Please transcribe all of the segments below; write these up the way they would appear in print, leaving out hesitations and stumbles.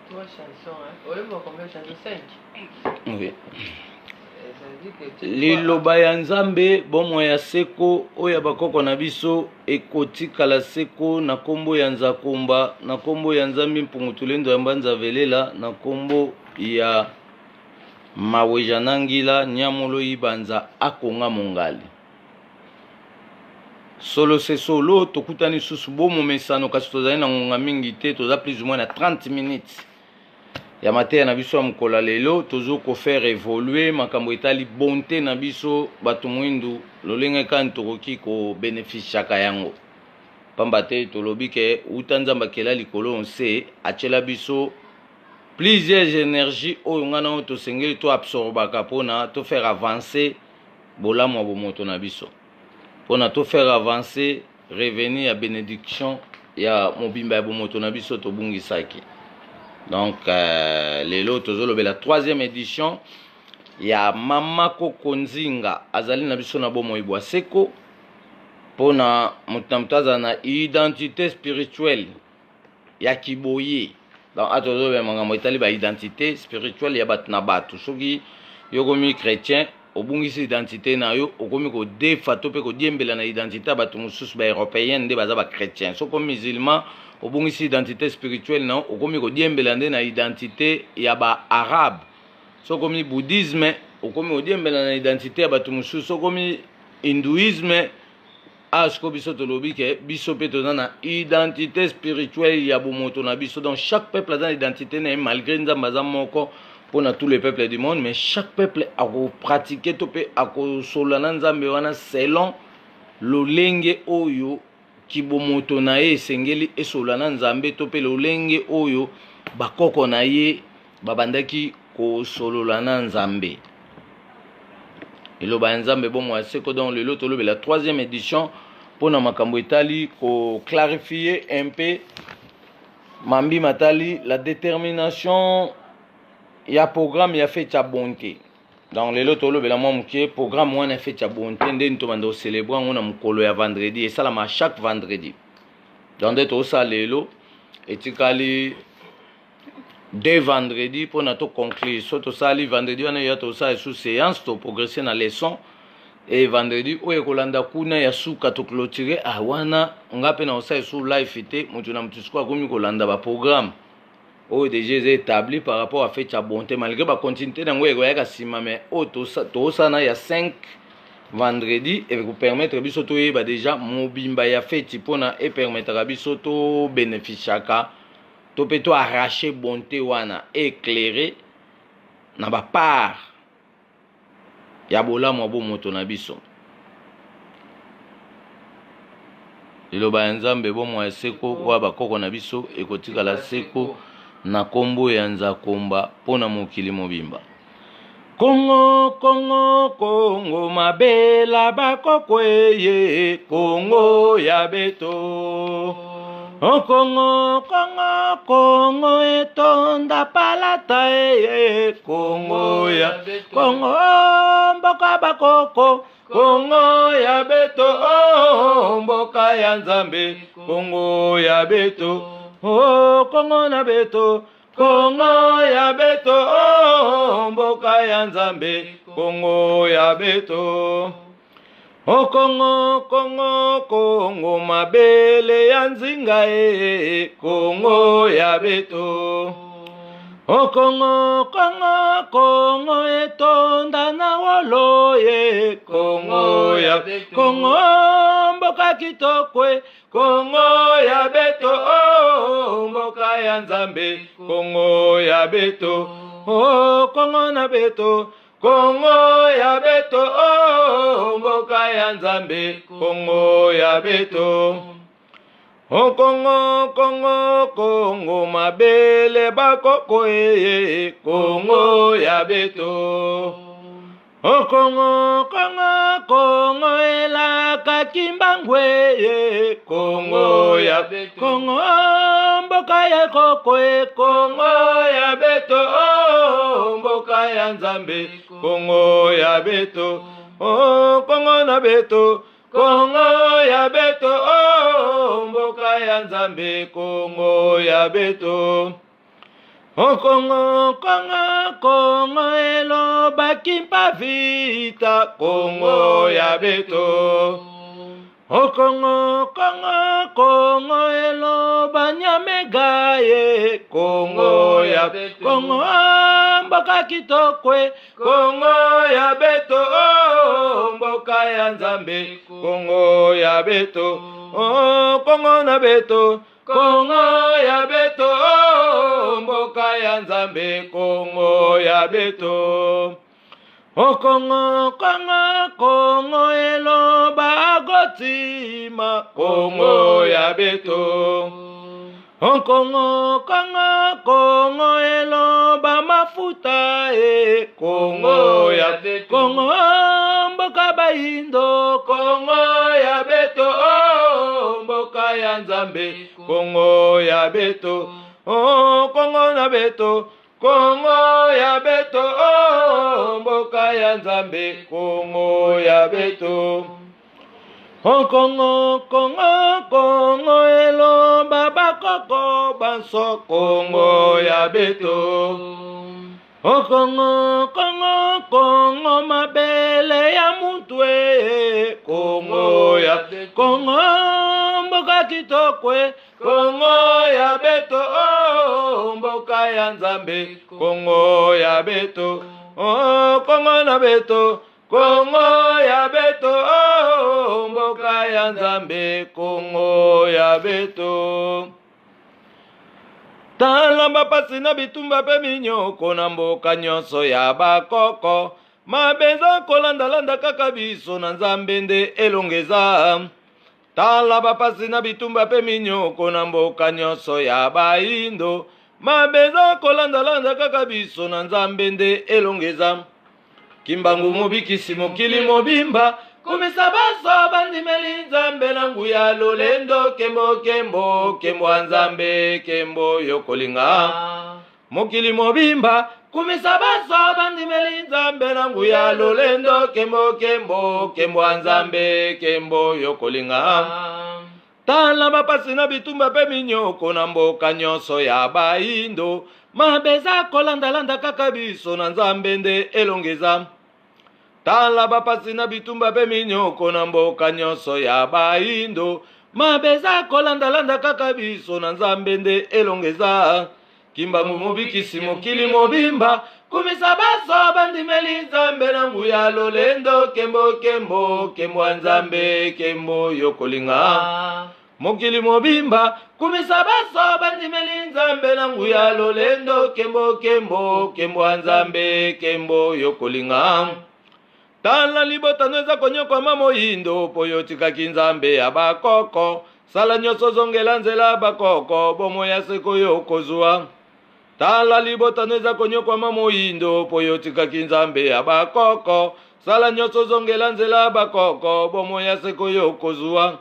Trois chansons, hein. Oyemba combien de chansons? 5. Oui. Liloba ya Nzambe, bomoi ya seko oyo ya bakoko na biso ekotikala seko na kombo ya Nzakomba, na kombo ya Nzambi Mpungu Tulendo ya Mbanza Velela, na kombo ya Maweja-Nangila Nyamolo Ibanza Akonga Mongali. Solo se solo, tokutani lisusu bo momesano, kasi tozali na ngonga mingi te, toza plus ou moins na 30 minutes ya mateya na biso ya mokolo ya lelo. Tozo ko faire evoluer makambo etali bonte na biso bato moindu, lolenge kani tokoki ko beneficiaka yango, pamba te tolobi ke uta Nzambe akela likolo nse, atiela biso plusieurs energies oyo ngai na oyo tosengeli to absorbaka mpona to faire avancer bolamu ya bomoto na biso, mpona to faire avancer revenu ya benediction ya mobimba ya bomoto na biso tobungisaki. Donc lelo tozolobela troisième édition ya Mama Koko Nzinga azali na biso na bomoi bwa seko, mpona moto na moto azala na identité spirituelle ya kiboye. Donc awa tozolobela makambo etali ba identité spirituelle ya bato na bato. Soki yo okomi chrétien, obungisi identité na yo, okomi kodefa to mpe kodiembela na identité ya bato mosusu, ba européen nde baza ba chrétien. Soki okomi musulman, obungisi identité spirituelle na yo, okomi kodiembela nde na identité ya ba arabe. Soki okomi bouddhisme, okomi kodiembela na identité ya bato mosusu. Soki okomi hindouisme. Ah, sikoyo biso tolobi ke biso mpe toza na identité spirituelle ya bomoto na biso. Donc chaque peuple aza na identité na ye, malgré Nzambe aza moko mpona tous les peuples du monde, mais chaque peuple akopratike to mpe akosolola na Nzambe wana selon lolenge oyo kibomoto na ye esengeli esolola na Nzambe, to mpe lolenge oyo bakoko na ye babandaki kosolola na Nzambe. Liloba ya Nzambe, bomoi ya seko. Donc lelo tolobela troisième édition mpona makambo etali koclarifie un peu mambi matali la détermination ya programme ya fete ya bonte. Donc lelo tolobela mwa moke programme wana ya fete ya bonte, ndeni tobanda kocelebre yango na mokolo ya vendredi, esalama chaque vendredi. Donc nde tozosala lelo, etikali deux vendredi mpona to conclure. So tosali vendredi wana ya, tosala lisusu séance, toprogresse na leçon, e vendredi oyo ekolanda kuna ya suka toclôture. Ah, wana nga mpe na kosala lisusu live te. Moto na moto sikoyo akomi kolanda baprogramme oyo déjà eza établi par rapport à fete ya bonté, malgré bacontinuité na yango ekoyaka nsima, mais oyo tosala na ya 5 vendredi ekopermettre biso toyeba déjà mobimba ya feti, mpona epermettraka biso tobénéficiaka to mpe to arrache bonté wana éclairé na bapart ya bolamu ya bomoto na biso. Liloba ya Nzambe, bomoi ya seko oyo bakoko na biso ekotikala seko na nkombo ya Nzakomba mpo na mokili mobimba. Kongo, Kongo, Kongo, mabela bakoko eye, Kongo ya beto. O Kongo, Kongo, Kongo, etonda palata eye, Kongo ya Kongo, mboka bakoko, Kongo ya beto, oh, mboka ya Nzambe, Kongo ya beto, oh, Kongo na beto. Kongo ya beto, oh, mboka ya Nzambe, Kongo ya beto. O Kongo, Kongo, Kongo, mabele ya nzinga e, Kongo ya beto. O Kongo, Kongo, Kongo, etonda na wolo ye, Kongo ya Kongo, mboka kitoko e, Kongo ya beto, oh, mboka ya Nzambe, Kongo ya beto, oh, Kongo na beto, Kongo ya beto, oh, mboka ya Nzambe, Kongo ya beto. O Kongo, Kongo, Kongo, mabele bakoko eye, Kongo ya beto. O Kongo, Kongo, Kongo, elaka kimbangu eye, Kongo ya Kongo, mboka ya koko e, Kongo ya beto, oh, mboka ya Nzambe, Kongo ya beto, oh, Kongo na beto, Kongo ya beto, oh, mboka ya Nzambe, Kongo ya beto. O Kongo, Kongo, Kongo elobaki mpa vita, Kongo ya beto. O Kongo, Kongo, Kongo eloba nyamega ye, Kongo ya Kongo mboka kitoko e, Kongo ya beto, oh, mboka ya Nzambe, Kongo ya beto, oh, Kongo na beto. Kongo ya beto, oh, mboka ya Nzambe, Kongo ya beto. O Kongo, Kongo, Kongo eloba gotima, Kongo ya beto. O Kongo, Kongo, Kongo eloba mafuta e, Kongo ya Kongo mboka bayindo, Kongo ya beto, oh, mboka ya Nzambe, Kongo ya beto, oh, Kongo na beto, Kongo ya beto, oh, mboka ya Nzambe, Kongo ya beto. O Kongo, Kongo, Kongo eloba bakoko banso, Kongo ya beto. O Kongo, Kongo, Kongo mabele ya muntu e, Kongo ya Kongo mboka kitoko e, Kongo ya beto, oh, mboka ya Nzambe, Kongo ya beto, oh, Kongo na beto, Kongo ya beto, oh, mboka ya Nzambe, Kongo ya beto. Tala bapasi na bitumba pe minyoko na mboka nyonso ya bakoko, mabe eza kolandalanda kaka biso na Nzambe nde elonga eza. Tala bapasi na bitumba pe minyoko na mboka nyonso ya bayindo, mabe eza kolandalanda kaka biso na Nzambe nde elonga eza. Kimbangu mobikisi mokili mobimba, kumisa baso bandimeli Nzambe na nguya lolendo, kembo kembo kembo ya Nzambe, kembo yo kolinga mokili mobimba, kumisa baso bandimeli Nzambe na nguya lolendo, kembo kembo kembo ya Nzambe, kembo yo kolinga. Tala bapasi na bitumba pe minyoko na mboka nyonso ya bayindo, mabe eza kolandalanda kaka biso na Nzambe nde elonga eza. Tala bapasi na bitumba pe minyoko na mboka nyonso ya bayindo, mabe eza kolandalanda kaka biso na Nzambe nde elonga eza. Kimbangu mobikisi mokili mobimba, kumisa baso bandimeli Nzambe na nguya lolendo, kembo kembo kembo ya Nzambe, kembo yo kolinga mokili mobimba, kumisa baso bandimeli Nzambe na nguya lolendo, kembo kembo kembo ya Nzambe, kembo yo kolinga. Tala libota no eza konyokwama moyindo, po yo otikaki Nzambe ya bakoko. Sala nyonso ozongela nzela ya bakoko, bomoi ya seko yo okozwa. Tala libota no eza konyokwama moyindo, po yo otikaki Nzambe ya bakoko. Sala nyonso ozongela nzela ya bakoko, bomoi ya seko yo okozwa.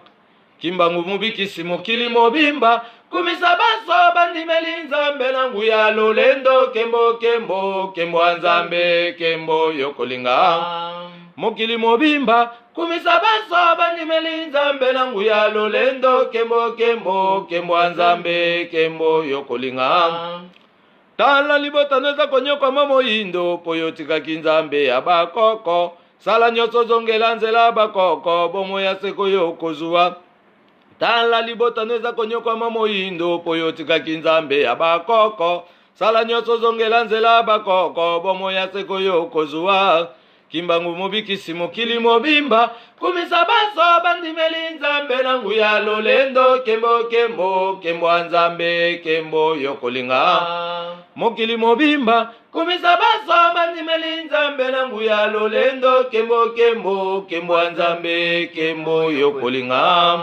Kimbangu mobikisi mokili mobimba, kumisa baso bandimeli Nzambe na nguya lolendo, kembo kembo kembo ya Nzambe, kembo yo kolinga mokili mobimba, kumisa baso bandimeli Nzambe na nguya lolendo, kembo kembo kembo ya Nzambe, kembo yo kolinga. Tala libota no eza konyokwama moyindo, po yo otikaki Nzambe ya bakoko. Sala nyonso ozongela nzela ya bakoko, bomoi ya seko yo okozwa. Tala libota no eza konyokwama moyindo, po yo otikaki Nzambe ya bakoko. Sala nyonso ozongela nzela ya bakoko, bomoi ya seko yo okozwa. Kimbangu mobikisi mokili mobimba, kumisa baso bandimeli Nzambe na nguya lolendo, kembo kembo kembo ya Nzambe, kembo yo kolinga mokili mobimba, kumisa baso bandimeli Nzambe na nguya lolendo, kembo kembo kembo ya Nzambe, kembo yo kolinga.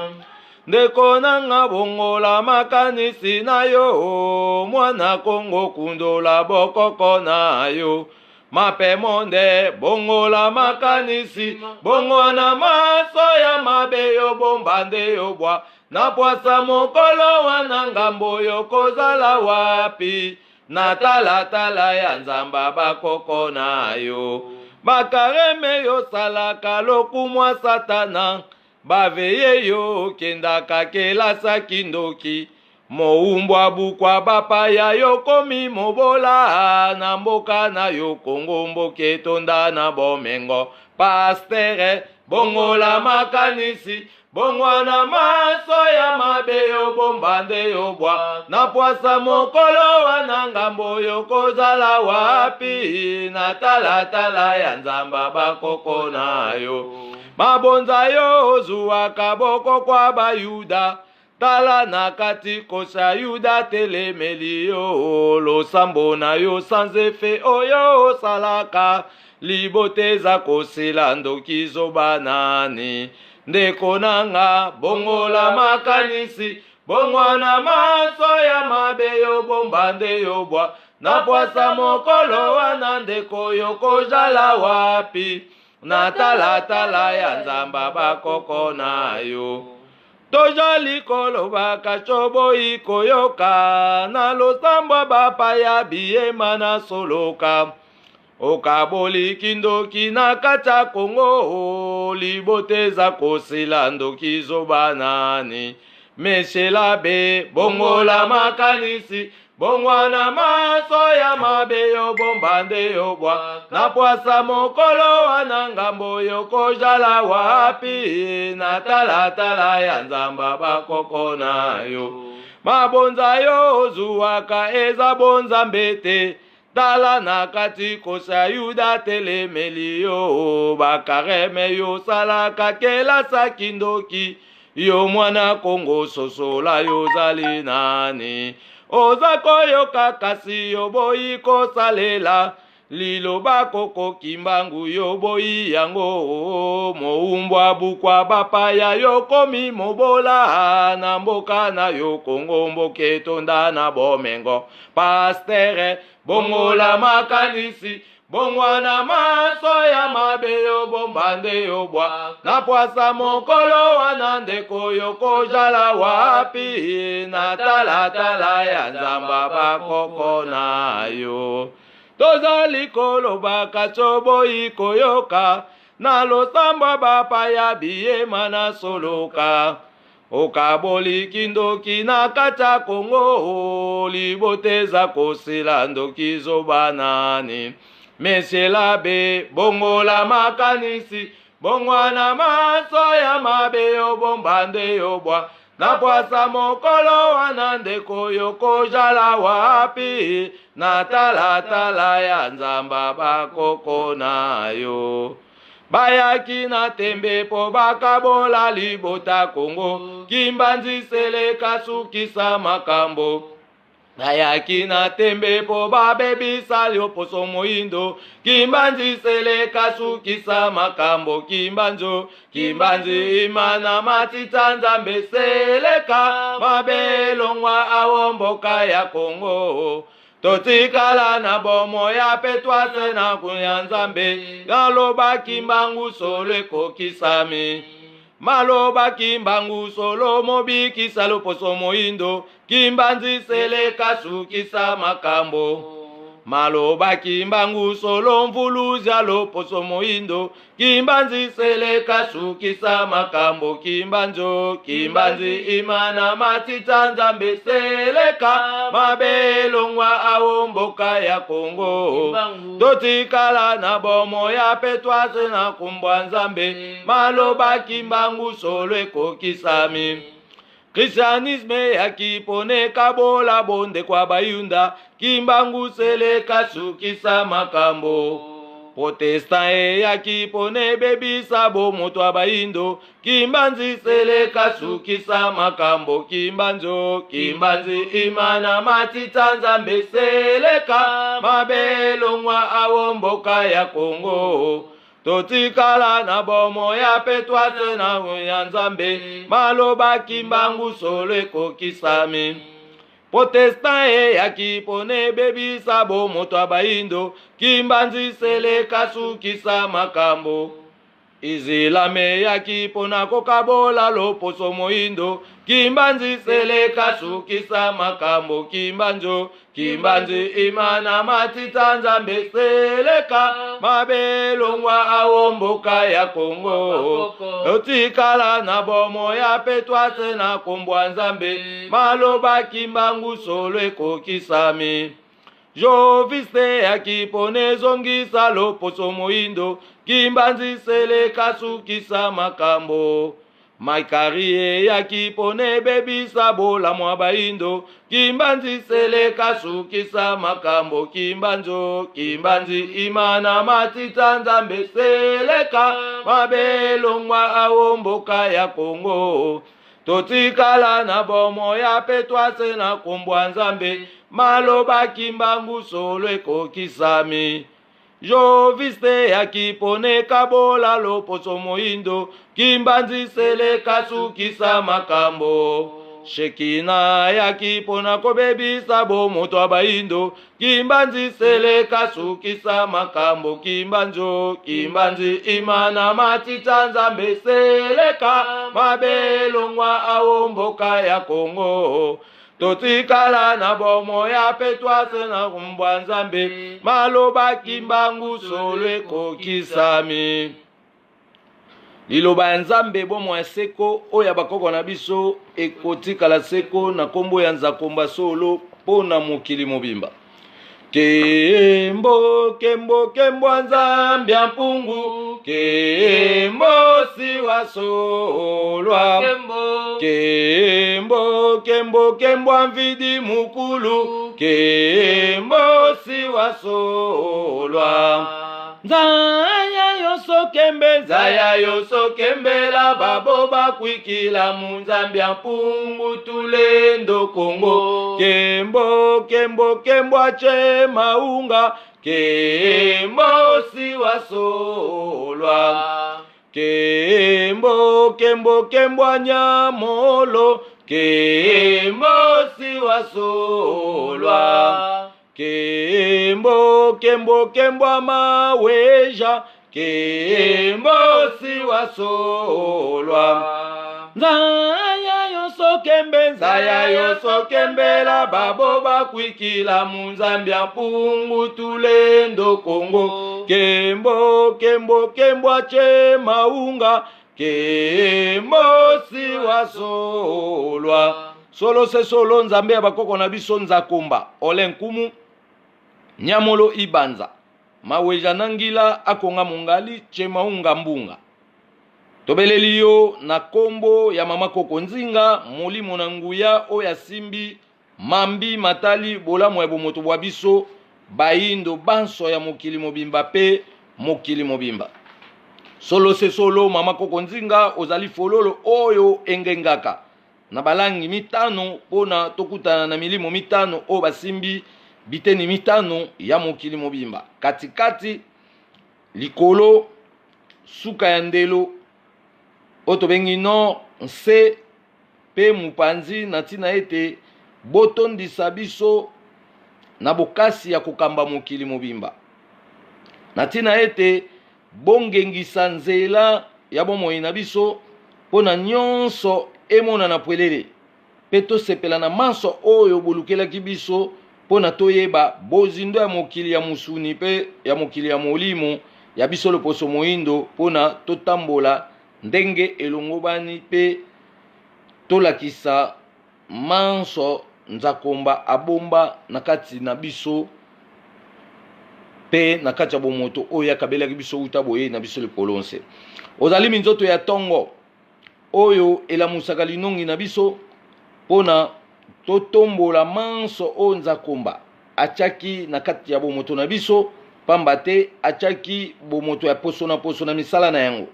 Ndeko nanga bongola makanisi na yo, mwana Kongo kundola bokoko na yo. Mape monde bongola makanisi, bongwana maso ya mabe yo bomba nde yo bwa na pwasa mokolo wana ngambo yo kozala wapi na talatala ya nzamba bakoko na yo bakareme yo salaka lokumwa satana baveye yo okendaka kelasa kindoki. Mowumbwa bukwa bapaya yokomi mobola na mboka na yo Kongo mboka etonda na bomengo. Pastere bongola makanisi bongwana maso ya mabe yo bomba nde yo bwa na pwasa mokolo wana ngambo yo kozala wapi na talatala ya nzamba bakoko na yo mabonza yo ozuwaka boko kwa bayuda Tala na kati kosa Yuda atelemeli yo, losambo na yo sans effet oyo osalaka, libota eza kosila ndoki zoba nani? Ndeko na nga bongola makanisi, bongwana maso ya mabe yo bomba nde yo bwa na pwasa mokolo wana ndeko yo kozala wapi? Na talatala ya nzamba bakoko na yo. Tozali koloba kasi oboyi koyoka, na losambo ya bapaya biyema na soloka. Okaboli kindoki na kati ya Kongo, libota eza kosila ndoki zoba nani? Monsieur l'abe, bongola makanisi, bongwana maso ya mabe yo bomba nde yo bwa na pwasa mokolo wana ngambo yo kozala wapi na talatala ya nzamba bakoko na yo mabonza yo ozuwaka eza bonzambe te tala na kati kosa yuda telemeli yo bakareme yo salaka kelasa kindoki Yo mwana Kongo sosola yozali nani? Oza koyoka kasi yoboyi kosalela liloba koko Kimbangu yoboyi yango moumbwa bukwa bapaya yokomi mobola na mboka na yo Kongo mboka etonda na bomengo pastere bongola makanisi Bongwana maso ya mabe yo bomba nde yo bwa na pwasa mokolo wana ndeko yo kozala wapi na talatala ya nzamba bakoko na yo tozali koloba kasi oboyi koyoka na losambo bapaya biyema na soloka Okaboli kindoki na kati ya Congo, libota eza kosila ndoki zoba nani? Monsieur l'abe, bongola makanisi, bongwana maso ya mabe yo bomba nde yo bwa na pwasa mokolo wana ndeko yo kozala wapi na talatala ya nzamba bakoko na yo. Bayaki na tembe po bakabola libota Kongo Kimbanzi seleka sukisa makambo Bayaki na tembe po babebisa yo poso moyindo Kimbanzi seleka sukisa makambo Kimbanzo Kimbanzi imana matita Nzambe seleka mabe elongwa awo mboka ya Kongo Totikala na bomoi ya petwa se na ya Nzambe. Naloba Kimbangu solo ekokisami. Maloba Kimbangu solo mobikisa loposo moindo. Kimbanzi seleka sukisa makambo. Maloba Kimbangu solo mvuluzi ya loposo moindo. Kimbanzi seleka sukisa makambo kimbanzo kimbanzi imana matita nzambe seleka mabe elongwa awo mboka ya Kongo totikala na bomo ya petwase na kumbwa nzambe maloba kimbangu solo ekokisami Christianisme eyaki pona ekabola bondeko ya bayunda kimbangu seleka sukisa makambo protestant eyaki pona ebebisa bomoto ya bayindo kimbanzi seleka sukisa makambo kimbanzo kimbanzi imana matita nzambe seleka mabe elongwa awo mboka ya kongo Totikala na bomoi ya petwa se na ya Nzambe, maloba Kimbangu solo ekokisami. Protestant eyaki pona ebebisa bomoto ya bayindo, Kimbanzi seleka sukisa makambo. Izilame eyaki mpo na kokabola loposo moindo. Kimbanzi seleka sukisa makambo kimbanzo kimbanzi imana matita nzambe seleka mabe longwa awo mboka ya Kongo otikala na bomo ya petwa se na kombwa nzambe maloba kimbangu solo ekokisami. Joviste yaki pona ezongisa loposo moindo kimbanzi seleka sukisa makambo Maikari eyaki pona ebebisa bolamu ya baindo kimbanzi seleka sukisa makambo kimbanzo kimbanzi imana matita nzambe seleka mabe elongwa awo mboka ya Kongo totikala na bomo ya petwa se na kombwa nzambe maloba kimbangu solo ekokisami joviste yaki pona ekabola loposo moindo kimbanzi seleka sukisa makambo shekina yaki pona kobebisa bomoto ya baindo Kimbanzi seleka sukisa makambo kimbanzo kimbanzi imana matita nzambe seleka mabe elongwa awo mboka ya Kongo totikala na bomo ya petwa se na kumbwa nzambe maloba kimbangu solo ekokisami Liloba ya Nzambe, bomoi ya seko oyo ya bakoko na biso ekotikala seko na nkombo ya Nzakomba Solo mpo na mokili mobimba. Kembo, kembo, kembo ya Nzambe ya mpungu, kembo siwa solwa. Kembo, kembo, kembo, kembo ya mvidi mukulu, kembo siwa solwa. Nzaya yoso kembe, nzaya yoso kembela babo bakwikila mu nzambi ya mpungu tulendo Kongo. Kembo, kembo, kembo ache maunga, kembo siwa solwa. Kembo, kembo, kembo anyamolo, kembo siwa solwa. Kembo, kembo, kembo amaweja, kembo siwa solwa. Nzaya yoso kembe, nzaya yoso kembela babo bakwikila mu nzambi ya mpungu tulendo Kongo. Kembo, kembo, kembo ache maunga, kembo siwa solwa. Solo se solo nzambe ya bakoko na biso nzakomba ole nkumu nyamolo ibanza maweja na ngila akonga mongali chemaunga mbunga tobeleli yo na kombo ya mama koko nzinga molimo na nguya oyo asimbi mambi matali bolamu ya bomoto bwa biso bayindo banso ya mokili mobimba pe mokili mobimba solo se solo mama koko nzinga ozali fololo oyo engengaka na balangi mitano mpo na tokutana na milimo mitano oyo basimbi biteni mitano ya mokili mobimba, katikati, likolo, suka ya ndelo oyo tobengi nord, nse mpe mopanzi, na ntina ete botondisa biso na bokasi ya kokamba mokili mobimba, na ntina ete Bongengisa nzela ya bomoi na biso mpo na nyonso emonana pwelele, mpe tosepela na manso oyo bolukelaki biso mpo na toyeba bozindo ya mokili ya mosuni mpe ya mokili ya molimo ya biso loposo moindo, mpo na totambola ndenge elongobani mpe tolakisa Manso Nzakomba abomba na kati na biso mpe na kati ya bomoto oyo akabelaki biso uta boyei na biso likolo nse. Ozali minzoto ya tongo oyo elamusaka linongi na biso mpo na totombola manso oyo Nzakomba atiaki na kati ya bomoto na biso, pamba te atiaki bomoto ya poso na poso na misala na yango.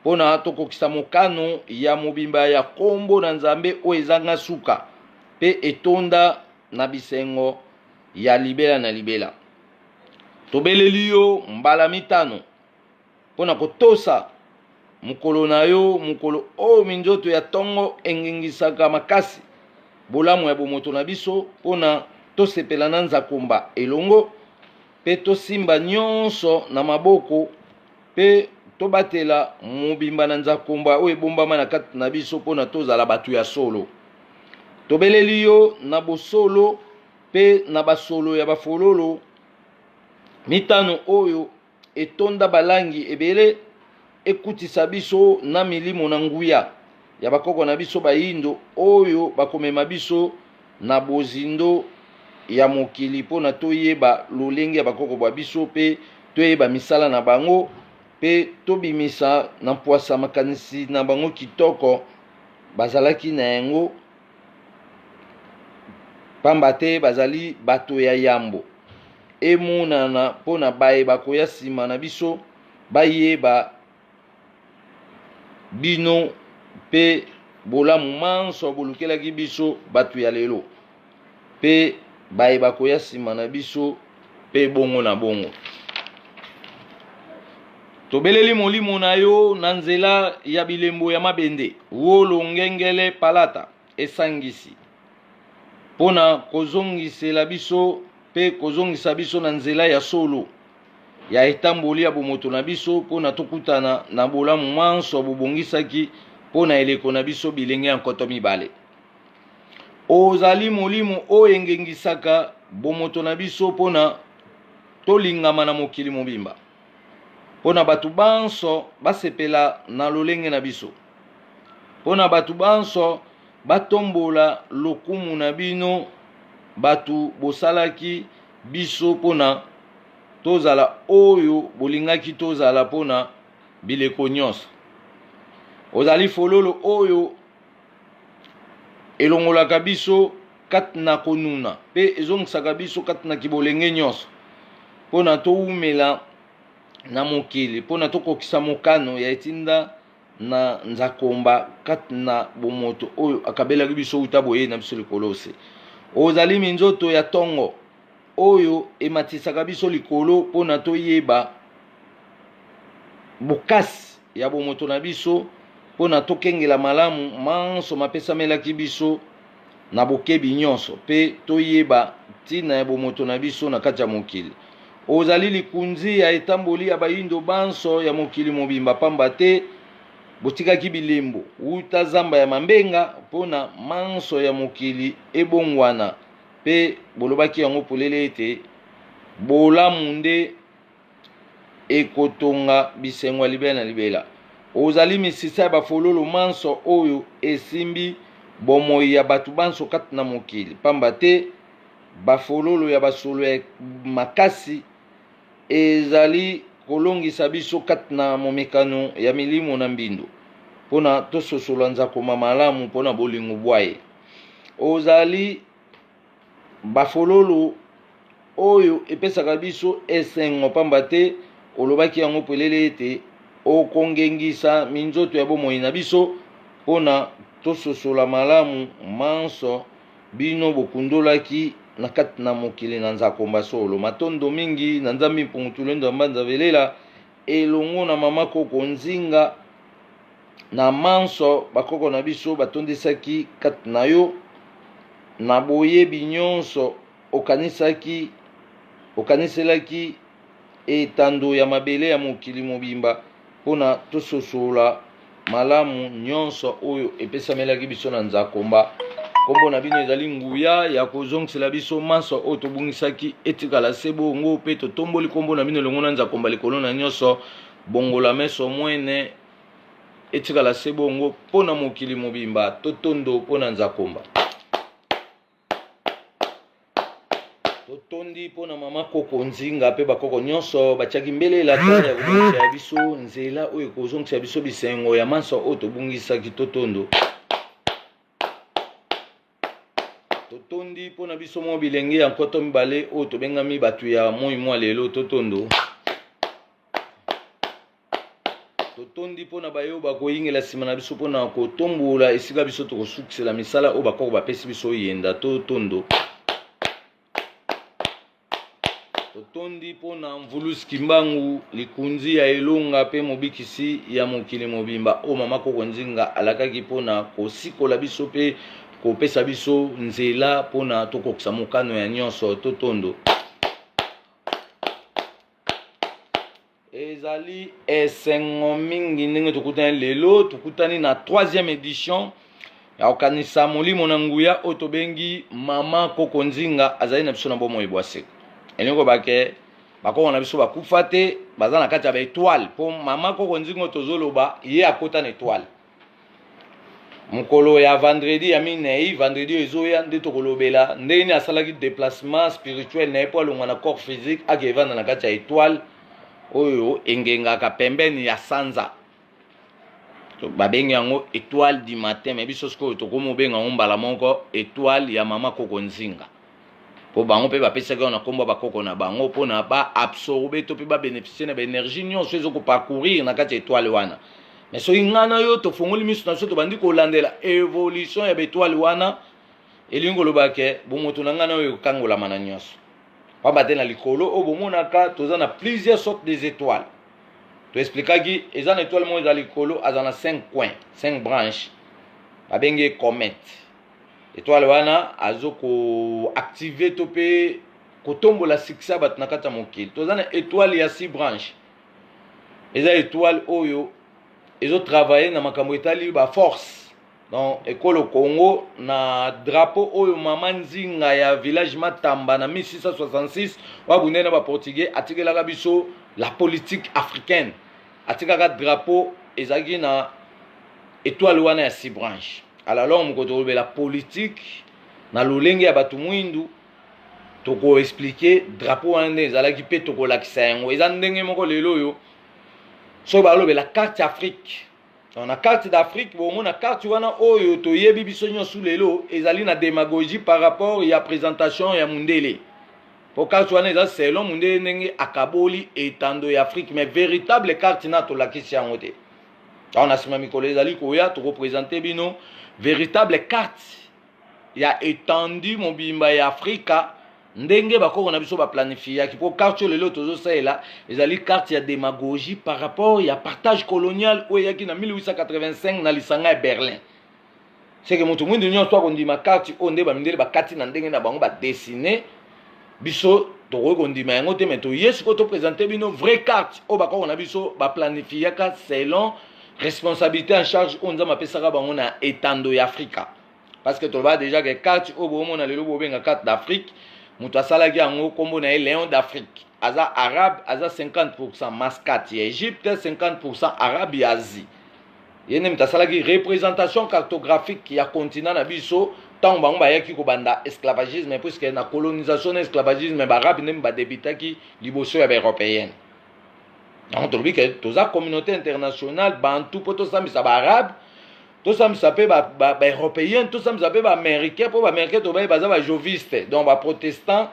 Mpo na tokokisa mokano ya mobimba ya nkombo na Nzambe oyo ezanga suka mpe etonda na bisengo ya libela na libela. Tobeleli yo mbala mitano mpo na kotosa mokolo na yo, mokolo oyo minzoto ya ntongo engengisaka makasi bolamu ya bomoto na biso, mpo na tosepela na Nzakomba elongo mpe tosimba nyonso na maboko mpe. tobatela mobimba na nzakomba oyo ebombama na kati na biso mpo na tozala bato ya solo. Tobeleli yo na bosolo mpe na basolo ya bafololo mitano oyo etonda balangi ebele ekutisa biso na milimo na nguya ya bakoko na biso bayindo oyo bakomema biso na bozindo ya mokili mpo na toyeba lolenge ya bakoko bwa biso mpe toyeba misala na bango mpe tobimisa na mpwasa makanisi na bango kitoko bazalaki na yango, pamba te bazali bato ya yambo emonana mpo na baye bakoya nsima na biso bayeba bino mpe bolamu manso bolukelaki biso bato ya lelo mpe baye bakoya nsima na biso mpe bongo na bongo. Tobeleli molimo na yo na nzela ya bilembo ya mabende, wolo, ngengele, palata esangisi, mpo na kozongisela biso mpe kozongisa biso na nzela ya solo ya etamboli ya bomoto na biso, mpo na tokutana na bolamu manso bobongisaki mpo na eleko na biso bilenge ya 2000. Ozali molimo oyo engengisaka bomoto na biso mpo na tolingama na mokili mobimba, mpo na bato banso basepela na lolenge na biso, mpo na bato banso batombola lokumu na bino bato bosalaki biso mpo na tozala oyo bolingaki tozala mpo na bileko nyonso. Ozali fololo oyo elongolaka biso kati na konuna mpe ezongisaka biso kati na kibolenge nyonso mpo na towumela na mokili, mpo na tokokisa mokano ya etinda na nzakomba kati na bomoto oyo akabelaki biso uta boyei na biso likolo se. Ozali minzoto ya tongo oyo ematisaka biso likolo mpo na toyeba bokasi ya bomoto na biso, mpo na tokengela malamu manso mapesamelaki biso na bokebi nyonso mpe toyeba ntina ya bomoto na biso na kati ya mokili. Ozali likunzi ya etamboli ya bayindo banso ya mokili mobimba, pamba te botikaki bilembo wuta zamba ya Mambenga mpo na manso ya mokili ebongwana, mpe bolobaki yango polele ete bolamu nde ekotonga bisengo ya libela na libela. Ozali misisa ya bafololo manso oyo esimbi bomoi ya bato banso kati na mokili, pamba te bafololo ya basolo ya makasi ezali kolongisa biso kati na momekano ya milimo na mbindo, mpo na tososola nzakoma malamu mpo na bolingo bwa ye. Ozali bafololo oyo epesaka biso esengo, pamba te olobaki yango polele ete okongengisa minzoto ya bomoi na biso mpo na tososola malamu manso bino bokundolaki na kati na mokili na nzakomba solo. Matondo mingi na Nzambi Mpungu Tulendo ya Mbanza Velela elongo na mama koko Nzinga na manso bakoko na biso batondisaki kati na yo na boyebi nyonso okanisaki okaniselaki etando ya mabele ya mokili mobimba mpo na tososola malamu nyonso oyo epesamelaki biso na nzakomba. Nkombo na bino ezali nguya ya kozongisela biso manso oyo tobungisaki etikala se bongo, mpe totomboli nkombo na bino elongo na nzakomba likolo na nyonso. Bongola meso mwene etikala se bongo mpo na mokili mobimba. Totondo mpo na nzakomba. Totondi mpo na mama koko Nzinga mpe bakoko nyonso batiaki mbele elaka ya kobongisa ya biso nzela oyo ekozongisa biso bisengo ya manso oyo tobungisaki. Totondo. Totondi mpo na biso mwa bilenge ya 2000 oyo tobengami bato ya moi mwa lelo. Totondo. Totondi mpo na baye oyo bakoyingela nsima na biso mpo na kotombola esika biso tokosukisela misala oyo bakoko bapesi biso yenda. Totondo. Totondi mpo na Mvuluzi Kimbangu, likunzi ya elonga mpe mobikisi ya mokili mobimba, oyo mama koko Nzinga alakaki mpo na kosikola biso mpe kopesa biso nzela mpo na tokokisa mokano ya nyonso. Totondo. Ezali esengo mingi ndenge tokutani lelo, tokutani na troisième edition ya kokanisa molimo na nguya oyo tobengi mama Koko Nzinga azali na biso na bomoi bwa seko. Elingi koloba ke bakoko na biso bakufa te, baza na kati ya ba etoile, mpo mama Koko Nzinga oyo tozoloba ye akota na etoile. Mokolo ya vendredi ya minei, vendredi oyo ezoya nde tokolobela ndenge nini asalaki déplacement spirituel na ye mpo alongwa na corps physique ake evanda na kati ya etoile oyo engengaka pembeni ya sanza. Babengi yango etoile du matin, mais biso sikoyo tokomi obenga yango mbala moko etoile ya mama Koko Nzinga, mpo bango mpe bapesaki yango na nkombo ya bakoko na bango mpona baabsorbe to mpe babénéficie na baénergie nyonso ezokoparcourir na kati ya etoile wana. Mais soki ngai na yo tofongoli miso na biso, tobandi kolandela évolution ya baetoile wana, elingi koloba ke bomoto na ngai na oyo ekokangolama na nyonso, pamba te na likolo oyo bomonaka toza na plusieurs sortes des étoiles. Toexplikaki eza na étoile moko eza likolo, aza na 5 coins, 5 branches, babengi ye comète. Étoile wana azo koactive to mpe kotombola succès ya bato na kati ya mokili. Toza na étoile ya 6 branches, eza étoile oyo ezotravaille na makambo etali baforce. Donc ekolo Congo na drapeau oyo mama Nzinga ya village Matamba na 1666 oyo abundai na baportugais atikelaka biso la politique africaine, atikaka drapeau ezalaki na étoile wana ya six branches. Alors moko tokolobela politique na lolenge ya bato mwindu, tokoexplike drapeau wana ndenge ezalaki mpe tokolakisa yango eza ndenge moko. Lelo oyo soki balobela carte Afrique, na carte d'Afrique, bomona carte wana oyo toyebi biso nyonso lelo ezali na démagogie par rapport ya présentation ya mundele, po carte wana eza selon mundele ndenge akaboli etando ya Afrique, mais véritable carte na tolakisi yango te. Awa na nsima mikolo ezali koya, tokoprésente bino véritable carte ya étendue mobimba ya Afrika ndenge bakoko na biso baplanifiaki, mpo carte oyo lelo tozosalela ezali carte ya démagogie par rapport ya partage colonial oyo eyaki na 1885 na lisanga ya Berlin. Seke moto mwindu nyonso akondima carte oyo nde bamindele bakati na ndenge na bango badessine, biso tokoki kondima yango te. Mais toye sikoyo toprésente bino vraie carte oyo bakoko na biso baplanifiaka selon responsabilité en charge oyo Nzambe apesaka bango na etando ya Afrika, parce que toloba déjà ke carte oyo boomona lelo bobenga carte d'Afrique, moto asalaki yango nkombo na ye Léon d'Afrique, aza arabe, aza 50 Mascate ya Égypte, 50 arabe ya Asie. Ye nde moto asalaki représentation cartographique ya continent na biso ntango bango bayaki kobanda esclavagisme, puisque na colonisation na esclavagisme baarabe nde badebitaki liboso ya baeuropéenne. Yango tolobi ke toza communauté internationale bantu mpo tosambisa baarabe, tosambisa mpe baeuropéen, tosambisa mpe baaméricain, mpo baaméricain tobaye baza bajoviste, donc baprotestant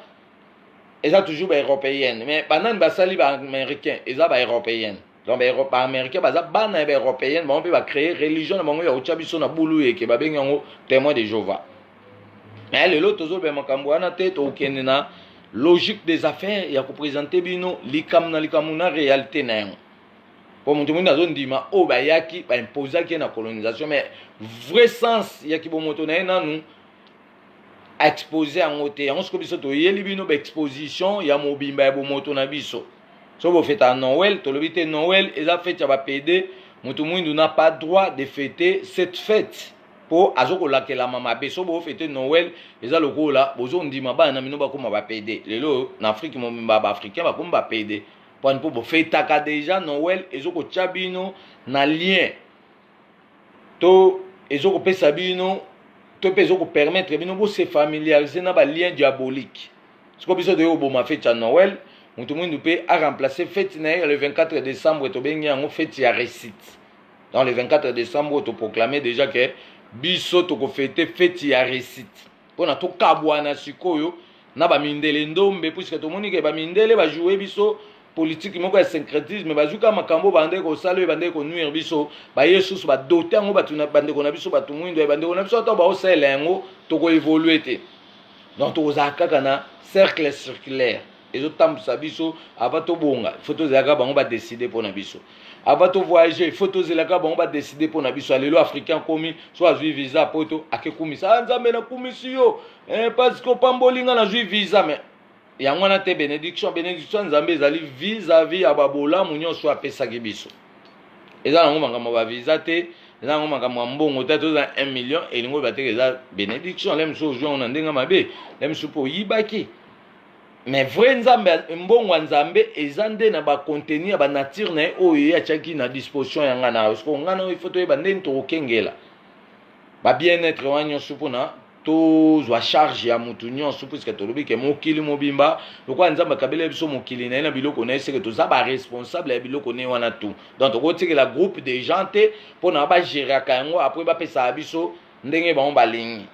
eza toujours baeuropéenne. Mais banani basali baaméricain? Eza baeuropéenne. Donc baaméricain baza bana ya baeuropéenne, bango mpe bacréer religion na bango ya kotya biso na bulu eke babengi yango Témoin de Jéhovah. Mais lelo tozoloba makambo wana te, tokokende na logique des affaires ya koprésente bino likambo na likambo na réalité na yango, mpo moto mwindu azondima oyo bayaki baimposaki ye na colonisation, mais vrai sens ya kibomoto na ye nanu expose yango te. Yango sikoyo biso toyeli bino baexposition ya mobimba ya bomoto na biso. So bofeta Noël, tolobi te Noël eza fête ya bapédés, moto mwindu n'a pas droit de fêter cette fête mpo azokolakelama mabe. So bofete Noël, eza lokola bozondima bana na bino bakóma bapédés. Lelo na Afrique mobimba baafricain bakómi bapédés mponi mpo bofetaka déjà Noël, ezokotya bino na lien to ezokopesa bino to mpe ezokopermettre bino bose familiariser na balien diabolique. Sikoyo biso toyei koboma fête ya Noël, moto mwindu mpe aremplace fête na ye le 24 décembre, tobengi yango fête ya réussite. Dans le 24 décembre oyo toproclame déjà ke biso tokofete fête ya réussite mpona tokabwana sikoyo na bamindele ndombe, puisque tomoni ke bamindele bajoue biso politike moko ya syncrétisme, bazwi kaka makambo bandeki kosala oyo bandeki konuire biso, baye susu badote yango bato bandeko na biso bato mwindo ya bandeko na biso ata baosalela yango, tokoévolue te. Donc tokozala kaka na cercle circulaire ezotambwisa biso. Avant tobonga, faut tozelaka bango badécide mpo na biso. Avant tovoyage, faut tozelaka bango badécide mpo na biso. Lelo africain komi so azwi visa poto, akekumisa: "Ah, Nzambe, nakumisi yo, eh, parce que opamboli nga, nazwi visa." Mais Yango wana te benediction. Benediction ya Nzambe ezali vis-à-vis ya babolamu nyonso apesaki biso. Eza nango makambo ya bavisa te, eza nango makambo ya mbongo te. Toza 1 million, elingi oyo bateke eza benediction. Le mosusu ozwi yango na ndenge mabe, le mosusu mpe oyibaki. Mais vrai Nzambe, mbongo ya Nzambe eza nde na bacontenu ya banature na ye oyo ye atiaki na disposition ya ngai na yo. Siko ngai na yo, ifo toyeba ndenge tokokengela ba-bien-être wana nyonso mpona tozwa charge ya mutu nyonso, puisque tolobi ke mokili mobimba, lokola Nzambe akabeli biso mokili na ye na biloko na ye, seke toza baresponsable ya biloko ne wana tout. Donc tokotikela groupe de gens te mpona bagéraka yango, après bapesaka biso ndenge bango balingi.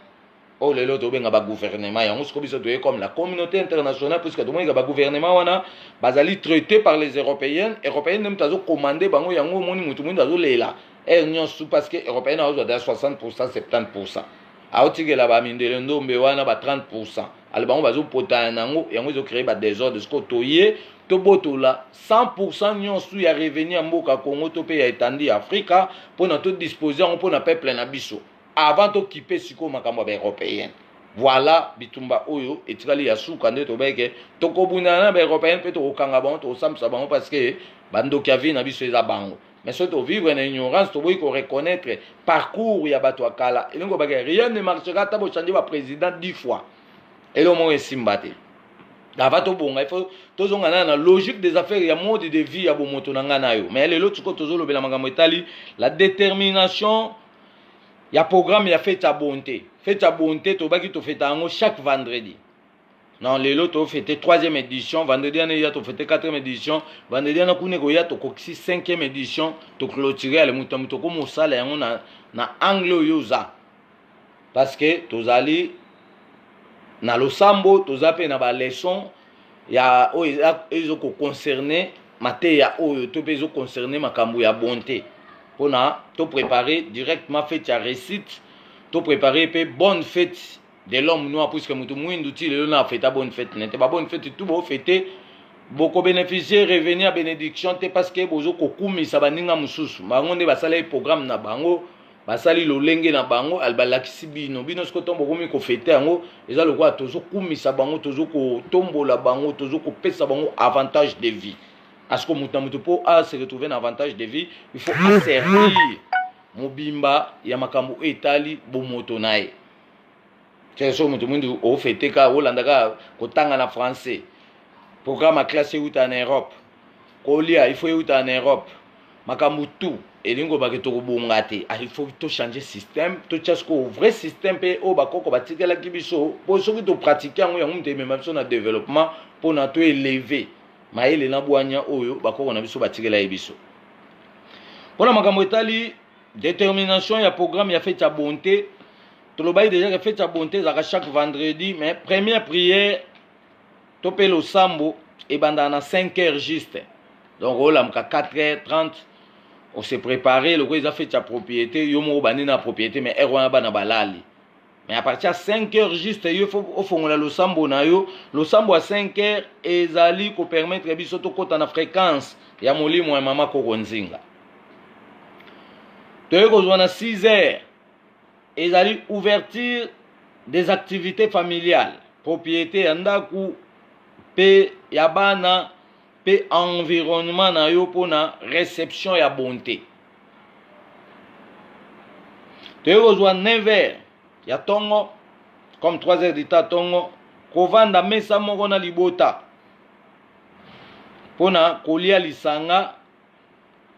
Oyo lelo tobenga bagouvernement yango. Siko biso toye comme la communauté internationale, puisque tomonika bagouvernement wana bazali traité par les Européennes. Européenne nde moto azocommande bango yango. Omoni motu moyindo azolela heure nyonso parce que Européenne azozwa da 60, 70, aotikela bamindele ndombe wana ba 30. Ale bango bazopotana nango, yango ezocrée badésordre. Siko toye tobotola 100 nyonso ya revenu ya mboka Congo to mpe ya etandi ya Afrika, mpona todispose yango mpona peuple na biso, avant tokipe sikoyo makambo ya baeuropéenne. Voilà bitumba oyo etikali ya suka nde tobeke tokobundana na baeuropéenne mpe tokokanga bango, tokosambisa bango, parce que bandoki ya vie na biso eza bango. Mais soki tovivre na ignorance, toboyi koreconnaître parcours ya bato ya kala, elingi kobake rien ne marchera. Ata bochange baprésident 10 fois, eloko moko esimba te. Avant tobonga, il faut tozonga nana na logique des affaires ya mode de vie ya bomoto na ngai na yo. Mais lelo tiko tozolobela makambo etali la détermination ya programme ya fête ya bonté. Fête ya bonté, tobaki tofeta yango chaque vendredi. Non, lelo tofete troisième édition. Vendredi wana eya, tofete quatrième édition. Vendredi wana kuna ekoya, tokokisi cinquième édition, toclôture. Ale moto ya moto okomosala yango na angle oyo oza, parce que tozali na losambo, toza mpe na baleçon ya oyo ezokoconcerne mateya oyo to mpe ezoconcerne makambo ya bonté, mpona toprépare directement fête ya réussite, toprépare mpe bonne fête de l'homme noir, puisque moto mwindu ti lelo na afeta bonne fête nete. Babonne fête tu bofete, bokobénéficie revenu ya bénédiction te, parce que bozokokumisa baninga mosusu. Bango nde basali programme na bango, basali lolenge na bango, balakisi bino. Bino sikoyo ntongo bokomi kofete yango, eza lokola tozokumisa bango, tozokotombola bango, tozokopesa bango avantage de vie. Parce que moto na moto, mpo ase retrouver na avantage de vie, il faut aservir mobimba ya makambo oyo etali bomoto na ye. So moto mwindu ofete kaka, olanda kaka kotanga na français, programme ya classe euta na Europe, kolia il faut euta na Europe, makambo tout, elingi kobake tokobonga te. Il faut tochange système, totia sikoyo vrai système mpe oyo bakoko batikelaki biso, mpo soki topratike yango, yango moto emema biso na développement, mpona toéleve mayele na bwanya oyo bakoko na biso batikela ye biso. Mpona makambo etali détermination ya programme ya fête ya bonté, tolobaki déjà ke fête ya bonté ezalaka chaque vendredi, mais première prière to mpe losambo ebandaka na 5 heures juste. Donc olamuka 4 heures 30, ose préparer. Lokola eza fête ya propriété, yo moko bandi na propriété, mais heure wana bana balali. Mais à partir ya 5 heures juste, yo faut ofongola losambo na yo. Losambo ya 5 heures ezali kopermettre biso tokɔta na fréquence ya molimo ya mama koko Nzinga. Toyei kozwa na 6 heures, ezali ouverture des activités familiales, propriété ya ndako mpe ya bana mpe environnement na yo, mpona réception ya bonté. Toyei kozwa 9 heures ya ntongo, comme 3 heures du temps ntongo, kovanda mesa moko na libota mpona kolia lisanga,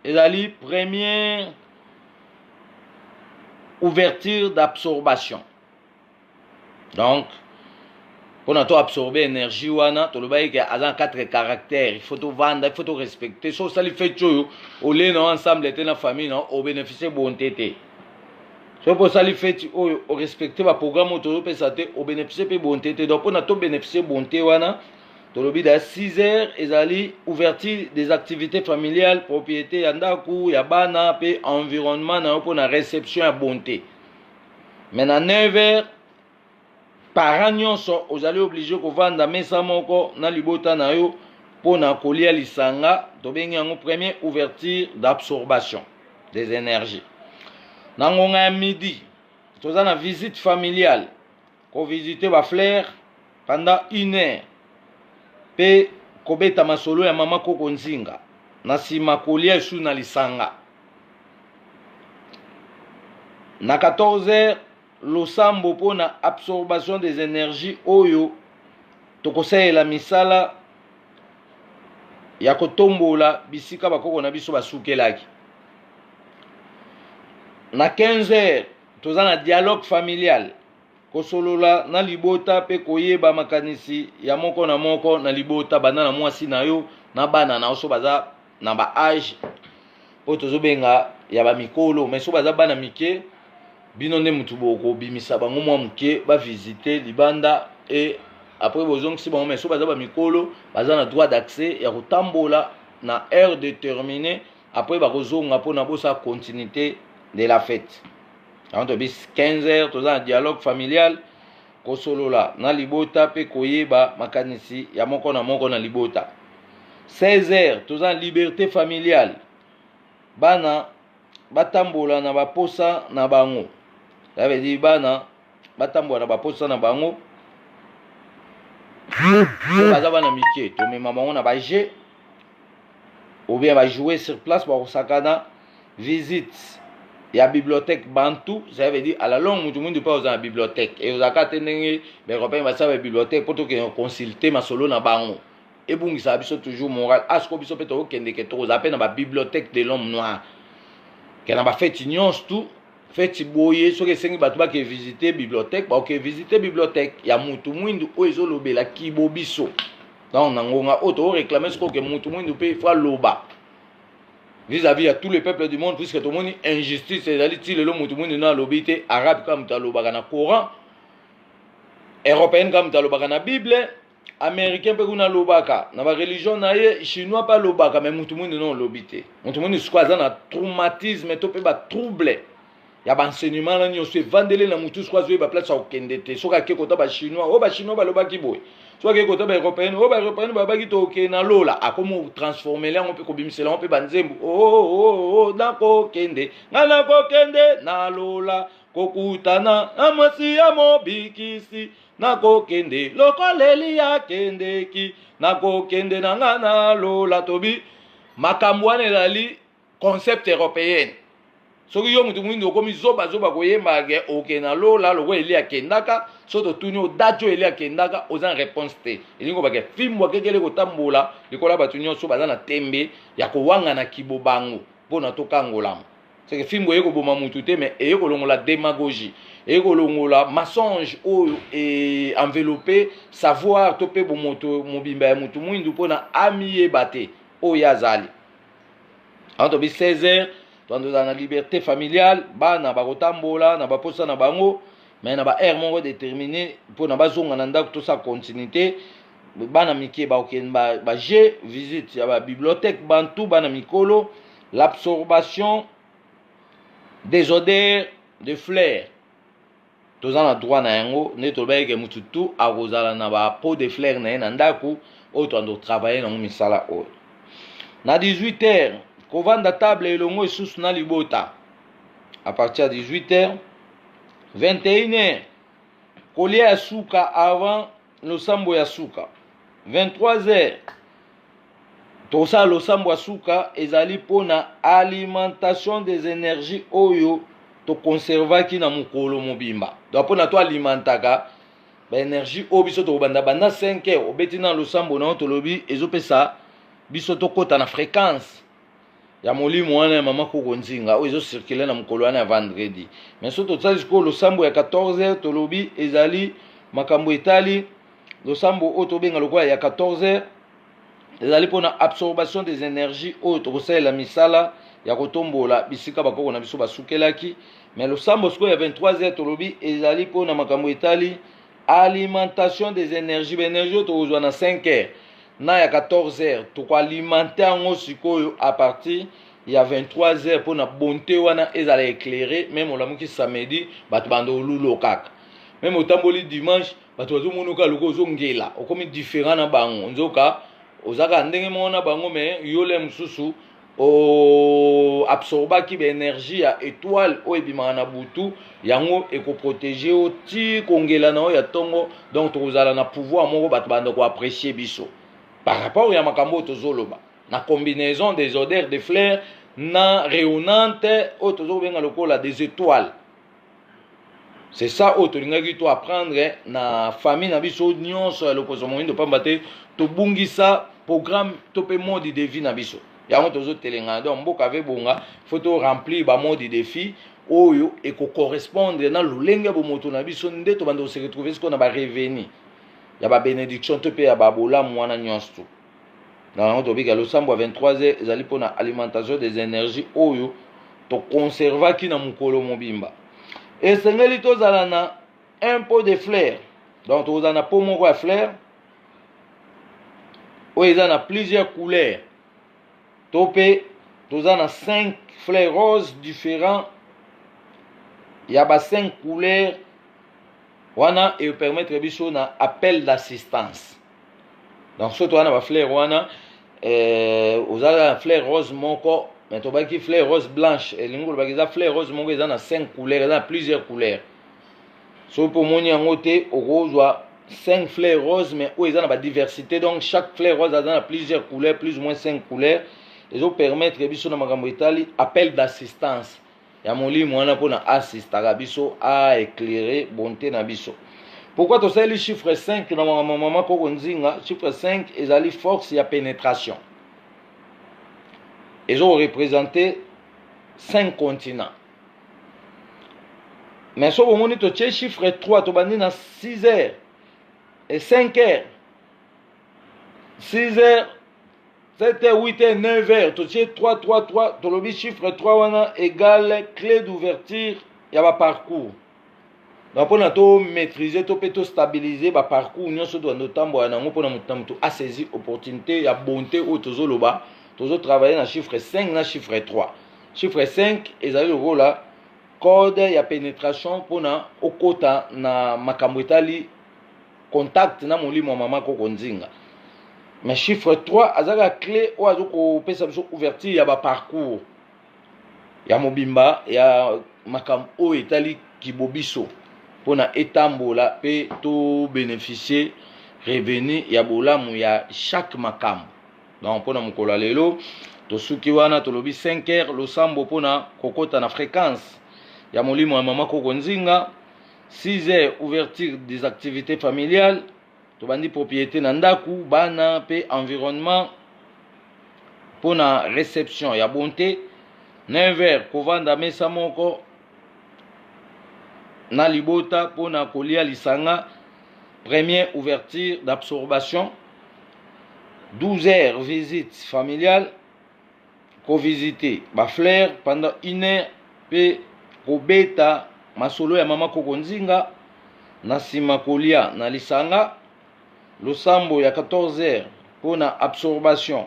ezali première ouverture d'absorption. Donc mpona to absorbe énergie wana, tolobaki ke aza na quatre caractères. Il faut tovanda, il faut torespecte. So osali fête oyo, olie na ensemble te na famille na, obénéficie bonté te. Soki mpo osali fête oyo, orespecte baprogramme oyo tozopesa te, obénéficie mpe bonté te. Donc mpona tobénéficie bonté wana, tolobi da 6 heures ezali ouverture des activités familiales, propriété ya ndako, ya bana mpe environnement na yo, mpona réception ya bonté. Mais na 9 heures, parent nyonso ozali obligé kovanda mesa moko na libota na yo mpona kolia lisanga. Tobengi yango première ouverture d'absorption des énergies. Na ngonga ya midi, toza na visite familiale, kovisite bafleur pendant une heure. mpe kobeta masolo ya mama koko Nzinga. Na nsima kolia esu na lisanga. Na 14 heures, losambo mpo na absorbation des energies oyo tokosalela misala ya kotombola bisika bakoko na biso basukelaki. Na 15 heures, toza na dialogue familial, kosolola na libota mpe koyeba makanisi ya moko na moko na libota, banda na mwasi na yo na bana na yo so baza na ba age oyo tozobenga ya ba mikolo, mais so baza bana mike, bino nde mutu bokobimisa bango mwa moke bavisite libanda et après bozongisi bango. Mais so baza ba mikolo, baza na droit d'accès ya kotambola na heure déterminée, après bakozonga mpona bosala continuité de la fête. Yango tobi 15 heures toza na dialogue familial, kosolola na libota mpe koyeba makanisi ya moko na moko na libota. 16 heures toza na liberté familiale, bana batambola na baposa na bango. Ça veut dire bana batambola na baposa na bango. So baza bana mike, tomema bango na bajeux ou bien bajouer sur place, bakosakana. Visite ya bibliothèque bantu, ça veut dire à la longue mutu mwindu mpe oza na bibliothèque. E ozalaka te ndenge baeuropéen basala babibliothèque mpo tokende consulter masolo na bango, ebungisaka biso toujours moral. Asiko biso mpe tokokendeke, tokozala mpe na babibliothèque de l'homme noir, ke na bafeti nyonso tu, feti boye, soki esengi bato bake visite bibliothèque, bakoke visite bibliothèque ya mutu mwindu oyo ezolobela kibo biso. Donc na ngonga oyo tokoréclame sikoyo ke mutu mwindu mpe faut aloba vis-à-vis ya tous les peuples du monde, puisque tomoni injustice ezali ti lelo. Mutu mwindu no alobi te. Arabe kaka moto alobaka na Coran, européenne kaka moto alobaka na Bible, américain mpe kuna alobaka na bareligion na ye, chinois mpe alobaka, mais mutu mwindu no olobi te. Mutu mwindu sikoyo aza na traumatisme to mpe batrouble ya baenseignement na nyonso evandeli na mutu. Sikoyo azoyeba place ya kokende te. Soki ake kota bachinois, oyo bachinois balobaki boye, soki ake kota baeuropéenne, oyo baeuropéenne balobaki tokende na lola, akomi transformele yango mpe kobimisela yango mpe banzembo. Oh, nakokende, ngai nakokende na lola kokutana na mwasi ya mobikisi, nakokende lokola Eliya akendeki, nakokende na nga na lola. Tobi makambo wana ezali concept européenne. Soki yo motu mwindu okomi zobazoba koyemba ke okende na lola lokola Eli akendaka, so totuni o date oyo Eli akendaka, oza na réponse te. Elingi kobake fimbu akekele kotambola likolo ya bato nyonso baza na tembe ya kowangana kibo bango mpona tokangolama. Seke fimbu eye koboma mutu te, mais eye kolongola démagogie, eye kolongola mensonge oyo enveloppe savoir to mpe bomoto mobimba ya mutu mwindu mpona amiyeba te oyo azali. Awa tobi 16 heures tozala na liberté familiale, bana bakotambola na baposa na bango, mais na baheure moko déterminé mpona bazonga na ndako, tosala continuité. Bana mike bakokende bajeux, visite ya babibliothèque bantu, bana mikolo l'absorbation des odeurs de fleurs, toza na droit na yango. Nde tolobaki ke mutu tu akozala na bapots de fleurs na ye na ndako oyo toando travaille nango misala oyo. Na 18 heures kovanda table elongo lisusu na libota à partir ya 18 heures. 21 heures kolia ya suka avant losambo ya suka. 23 heures tosala losambo ya suka, ezali mpona alimentation des énergies oyo tokonservaki na mokolo mobimba. Donc mpona toalimentaka baénergie oyo biso tokobanda banda 5 heures, obeti na losambo na yo, tolobi ezopesa biso tokɔta na fréquence ya molimo wana ya mama koko Nzinga oyo ezocircule na mokolo wana ya vendredi. Mais so tosali sikoyo losambo ya 14 heures, tolobi ezali makambo etali losambo oyo tobenga lokola ya 14 heures, ezali mpona absorbation des énergies oyo tokosalela misala ya kotombola bisika bakoko na biso basukelaki. Mais losambo sikoyo ya 23 heures, tolobi ezali mpona makambo etali alimentation des énergies. Baénergie oyo tokozwa na 5 heures na ya 14 heures, tokoalimente yango sikoyo à partir ya 23 heures mpona bonté wana ezala éclairé. Même olamuki samedi, bato banda olulo kaka. Même otamboli dimanche, bato bazomona kaka loko ozongela, okomi différent na bango. Nzoka oza kaka ndenge moko na bango, mais yo le mosusu oabsorbaki baénergie ya étoile oyo ebimaka na butu. Yango ekoprotege yo ti kongela na oyo ya ntongo. Donc tokozala na pouvoir moko, bato banda koapprécie biso. Par rapport ya makambo oyo tozoloba na combinaison des odeurs de fleurs na rayonnante oyo tozokobenga lokola des étoiles. C'est ça oyo tolingaki to apprendre na famille na biso nyonso ya loposo moyindo, pamba te tobungisa programme to mpe mode de vie na biso. Yango tozotelengana. Donc mboka ave bonga, faut to remplir ba mode de vie oyo ekocorrespondre na lolenge ya bomoto na biso, nde tobanda kose retrouver sikoyo na barevenu ya babénédiction to mpe ya babolamu wana nyonso. Tu na yango tobika losambo ya 23 heures ezali mpona alimentation des énergies oyo toconservaki na mokolo mobimba. Esengeli tozala na un pot de fleur, donc tokozala na pot moko ya fleur oyo eza na plusieurs couleurs, to mpe toza na 5 fleurs roses différents ya ba 5 couleurs wana. Epermettre biso na appel d'assistance. Donc so toza na bafleur wana, oza na fleur rose moko, mais tobaki fleur rose blanche, elingi kolobaki eza fleur rose moko eza na 5 couleurs, eza na plusieurs couleurs. So mpe omoni yango te, okozwa 5 fleurs roses, mais oyo eza na badiversité. Donc chaque fleur rose aza na plusieurs couleurs, plus ou moins 5 couleurs. Ezopermettre biso na makambo etali appel d'assistance ya molimo wana, mpona assistaka biso, aéclaire bonté na biso. Pourquoi tosaleli chiffre 5 na makambo mama koko Nzinga? Chiffre 5 ezali force ya pénétration, ezokoreprésente 5 continents. Mais so bomoni totie chiffre 3, tobandi na 6 heures et 5 heures, 6 heures, 7 heures, 8 heures, 9 heures, totie 3 3 3. Tolobi chiffre 3 wana égale clé d'ouverture ya baparcours. Donc mpona tomaîtrise to mpe tostabilize baparcours nyonso tobanda otambola nango, mpona moto na moto asaisi opportunité ya bonté oyo tozoloba, tozotravaille na chiffre 5 na chiffre 3. Chiffre 5 ezali lokola code ya pénétration mpona okota na makambo etali contact na molimo ya mama koko Nzinga. Mais chiffre 3 azalaka clé oyo azokopesa biso ouverture ya baparcours ya mobimba ya makambo oyo etali kibobiso, mpona etambola mpe tobénéficie revenu ya bolamu ya chaque makambo. Donc mpona mokolo ya lelo tosuki wana. Tolobi 5 heures losambo mpona kokota na fréquence ya molimo ya mama koko Nzinga, 6 heures ouverture des activités familiales, tobandi propriété na ndako, bana mpe environnement mpona réception ya bonté, 9 heures kovanda mesa moko na libota mpona kolia lisanga, première ouverture d'absorption, 12 heures visite familiale, kovisite bafleur pendant une heure mpe kobeta masolo ya mama koko Nzinga, na nsima kolia na lisanga, losambo ya 14 heures mpona absorption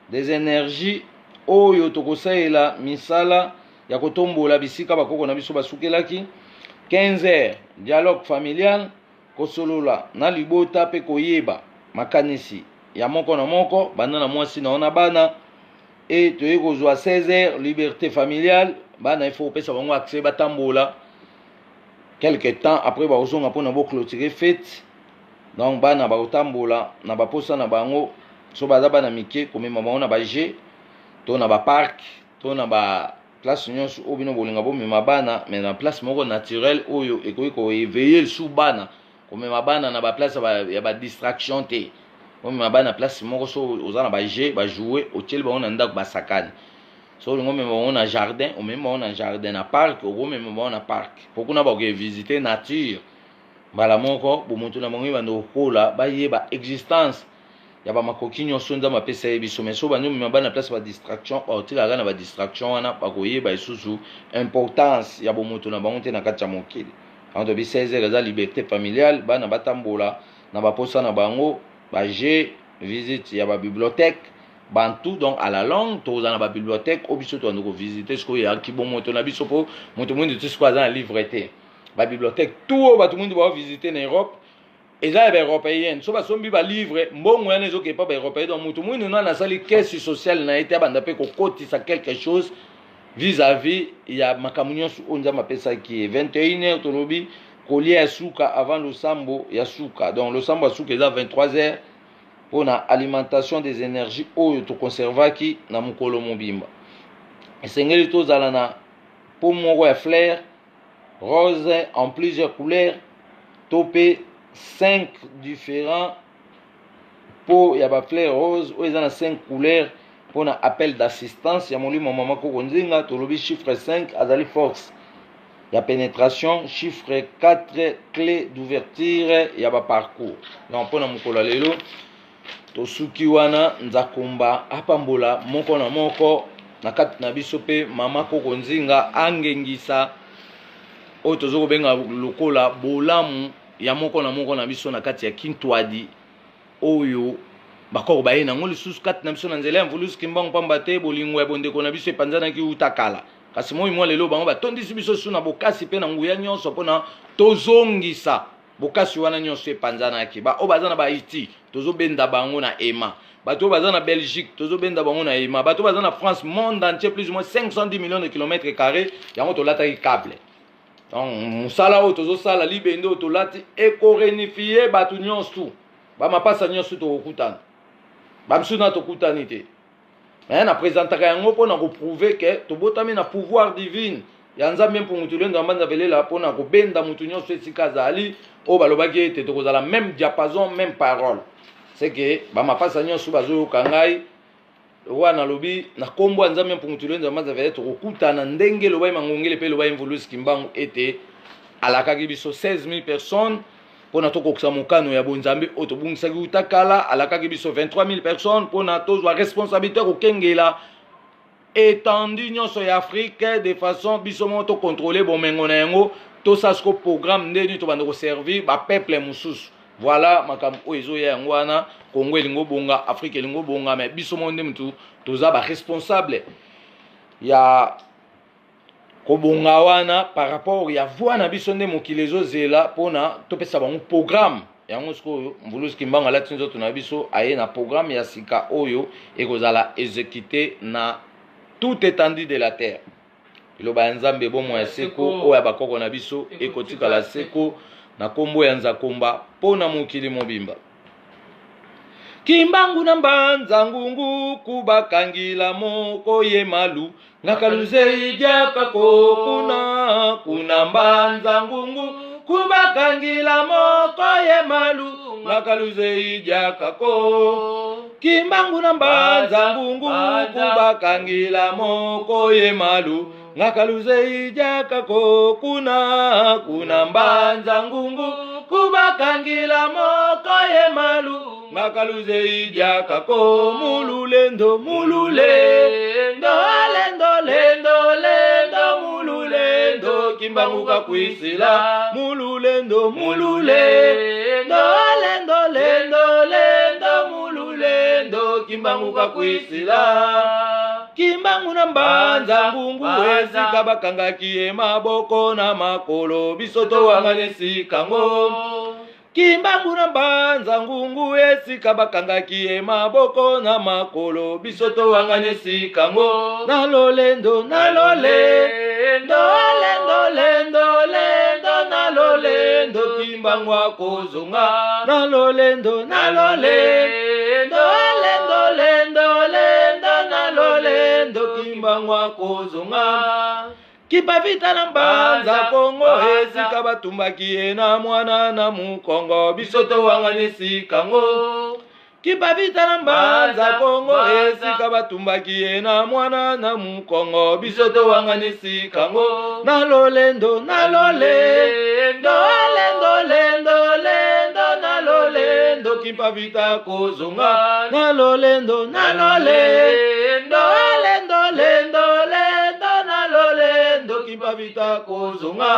des énergies oyo tokosalela misala ya kotombola bisika bakoko na biso basukelaki, 15 heures dialogue familial, kosolola na libota mpe koyeba makanisi ya moko na moko, banda na mwasi na wana bana. E toyei kozwa 16 heures liberté familiale. Bana, il faut kopesa bango accès batambola quelque temps, après bakozonga mpona boclôturer fête. Donc bana bakotambola na baposa na bango. So baza bana mike, komema bango na bajeux to na baparc to na baplace nyonso oyo bino bolinga bomema bana, mais na place moko naturelle oyo ekoki koéveille lisusu bana. Komema bana na baplace ya badistraction te. Omema bana place moko, so oza na bajeux, bajoue, otieli bango na ndako, basakani. So olingi omema bango na jardin, omemi bango na jardin. Na parc, okomema bango na parc, po kuna bakoke visite nature. Mbala moko bomoto na bango ebanda kokola, bayeba existence ya bamakoki nyonso Nzambe apesa ye biso. Mais so bandi omema bana place badistraction, bakotikaka na badistraction wana, bakoyeba lisusu importance ya bomoto na bango te na kati ya mokili. Yango tobi 16 heures eza liberté familiale, bana batambola na baposa na bango, bajeux, visite ya babibliothèque bantu. Donc à la longue tokozala na babibliothèque oyo biso tobanda kovisite sikoyo eyaki bomoto na biso, mpo moto mwindu ti sikoyo aza na livre te. Babibliothèque tout oyo bato mwindu baovisite na Europe eza ya baeuropéenne. So basombi balivre, mbongo wana ezokepa baeuropéen. Donc moto mwindu nani asali caisse sociale na ye te, abanda mpe kokotisa quelque chose vis-à-vis ya makambo nyonso oyo Nzambe apesaki ye. 21 heures tolobi kolia ya suka avant losambo ya suka. Donc losambo ya suka eza 23 heures. mpo na alimentation des energies oyo toconservaki na mokolo mobimba. Esengeli tozala na po moko ya fleur rose en plusieurs couleurs to mpe 5 différents po ya ba fleur rose oyo eza na 5 couleurs mpo na appel d'assistance ya molimo mama koko nzinga. Tolobi chiffre 5 azali force ya pénétration, chiffre 4 clé d'ouverture ya ba parcours. Donc mpo na mokolo ya lelo tosuki wana. Nzakomba apambola moko na moko na kati na biso, mpe mama koko nzinga angengisa oyo tozo kobenga lokola bolamu ya moko na moko na biso na kati ya Kintwadi oyo bakoko baye nango lisusu kati na biso na nzela ya Mvuluzi Kimbangu, pamba te bolingo ya bondeko na biso epanzanaki uta kala. Kasi moi mwa lelo bango batondisi biso su na bokasi mpe na nguya nyonso mpona tozongisa bokasi wana nyonso epanzanaki. Baoyo baza na bahaiti, tozobenda bango na ema. Bato oyo baza na Belgique, tozobenda bango na ema. Bato oyo baza na France, monde entier, plus ou moins 510 millions de kilomètres carré, yango tolataki cable. Donc mosala oyo tozosala, libende oyo tolati ekorenifie bato nyonso, bamapasa nyonso tokokutana, bamisusu na tokutani te. Me na présentaka yango mpona koprouver ke tobotami na pouvoir divine ya Nzambe Mpungu Tulendo ya Mbanza Velela, mpona kobenda motu nyonso esika azali. Oyo balobaki ete tokozala même diapason, même parole, c'est que bamapasa nyonso bazoyoka ngai wana, nalobi na nkombo ya Nzambe Mpungu Tulendo ya Mbanza Velela, tokokutana ndenge elobaki Mangongele mpe elobaki Mvuluzi Kimbangu ete alakaki biso 16 000 personnes mpona tokokisa mokano ya bonzambe oyo tobungisaki uta kala. Alakaki biso 23 000 personnes mpona tozwa responsabilité kokengela étendue nyonso ya Afrique, de façon biso moko tocontrôle bomengo na yango, tosala siko programme ndeni tobanda koservir bapeuple mosusu. Voilà makambo oyo ezoya yango wana. Kongo elingi obonga, Afrique elingi obonga, mais biso moko nde mutu toza baresponsable ya kobonga wana par rapport ya voix na biso nde mokili ezozela mpona topesa bango programme yango. Sikoyo Mvuluzi Kimbangu alati nzoto na biso, aye na programme ya sika oyo ekozala exécuté na toute étendue de la terre. Liloba ya Nzambe, bomoi ya seko oyo ya bakoko na biso ekotikala seko na nkombo ya Nzakomba mpo na mokili mobimba. Kimbangu na Mbanza Ngungu kubakangila moko ye malu ngakaluze idiakako kuna kuna Mbanza Ngungu kubakangila moko ye malu ngakaluze idiakako. Kimbangu na Mbanza Ngungu kubakangila moko ye malu ngakaluze idiakako kuna kuna Mbanza Ngungu kubakangila moko ye malu ngakaluze idiakako. Mululendo, mululendo, lendo lendo lendo, mululendo, Kimbangu kakwisila. Mululendo, mululendo, lendo lendo lendo, mululendo, Kimbangu kakwisila. Kimbangu na Mbanza Ngungu esika bakangaki ye maboko na makolo, biso towangani esika ngo. Kimbangu na Mbanza Ngungu esika bakangaki ye maboko na makolo, biso towangani esika ngo. Na lolendo, na lolendo, lendo lendo lendo, na lolendo, Kimbangu akozonga. Na lolendo, na lolendo, lendo lendo lendo, na lolendo, Kimbangu akozonga. Kipavita na Mbanza Kongo esika batumbaki ye na mwana na mukongo, biso towangani esika ngo. Kipavita na Mbanza Kongo esika batumbaki ye na mwana na mukongo, biso towangani esika ngo. Na lolendo, na lolendo, lendo lendo lendo, na lolendo, Kimpavita kozonga. Na lolendo, na lolendo, lendo lendo lendo, na lolendo, Kimpavita kozonga.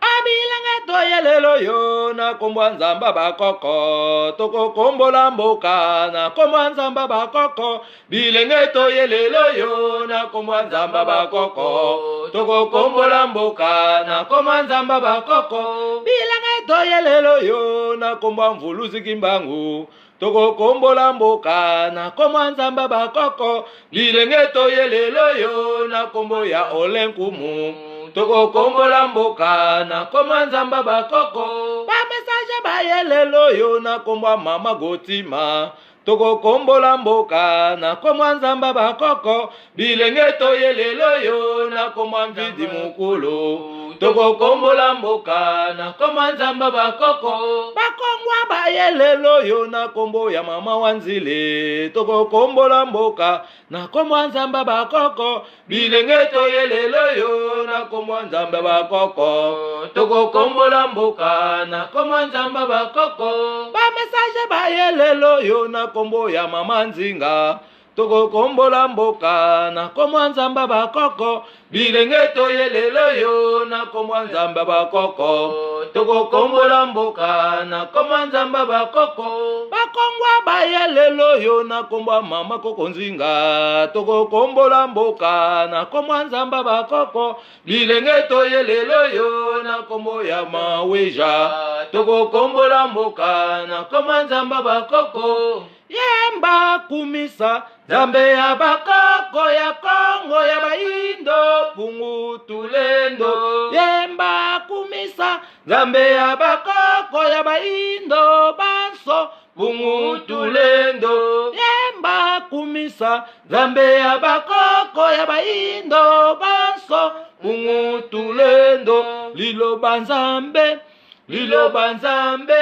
Abilanga toyelelo yo na kombo ya Nzamba bakoko, tokokombola mboka na kombo ya Nzamba bakoko. Bilenge toyelelo yo na kombo ya Nzamba bakoko, tokokombola mboka na kombo ya Nzamba bakoko. Bilenge toyelelo yo na kombo ya Mvuluzi Kimbangu, tokokombola mboka na kombo ya Nzamba bakoko. Bilenge toyelelo yo na kombo ya Olenkumu, tokokombola mboka na kombo ya Nzamba bakoko. Bamesa. Message baye lelo yo na kombo ya mama Gotima tokokombola mboka na kombo ya Nzamba bakoko bilenge toye lelo yo na kombo ya Mvidi Mukulu tokokombola mboka na kombo ya Nzamba bakoko bakongwa baye lelo yo na kombo ya mama wa Nzile tokokombola mboka na kombo ya Nzamba bakoko bilenge toye lelo yo na kombo ya Nzambe bakoko tokokombola mboka na kombo ya Nzambe bakoko bamessage baye lelo yo na kombo ya mama Nzinga tokokombola mboka na kombo ya Nzambe bakoko bilenge toye lelo yo na kombo ya Nzambe bakoko tokokombola mboka na kombo ya Nzambe bakoko bakongwa baye lelo yo na kombo ya mama koko Nzinga tokokombola mboka na kombo ya Nzambe bakoko bilenge toye lelo yo na kombo ya Maweja tokokombola mboka na kombo ya Nzambe bakoko yemba kumisa Nzambe ya bakoko ya Kongo ya baindo pungu tulendo yemba kumisa Nzambe ya bakoko ya baindo banso pungu tulendo yemba kumisa Nzambe ya bakoko ya baindo banso pungu tulendo liloba Nzambe liloba Nzambe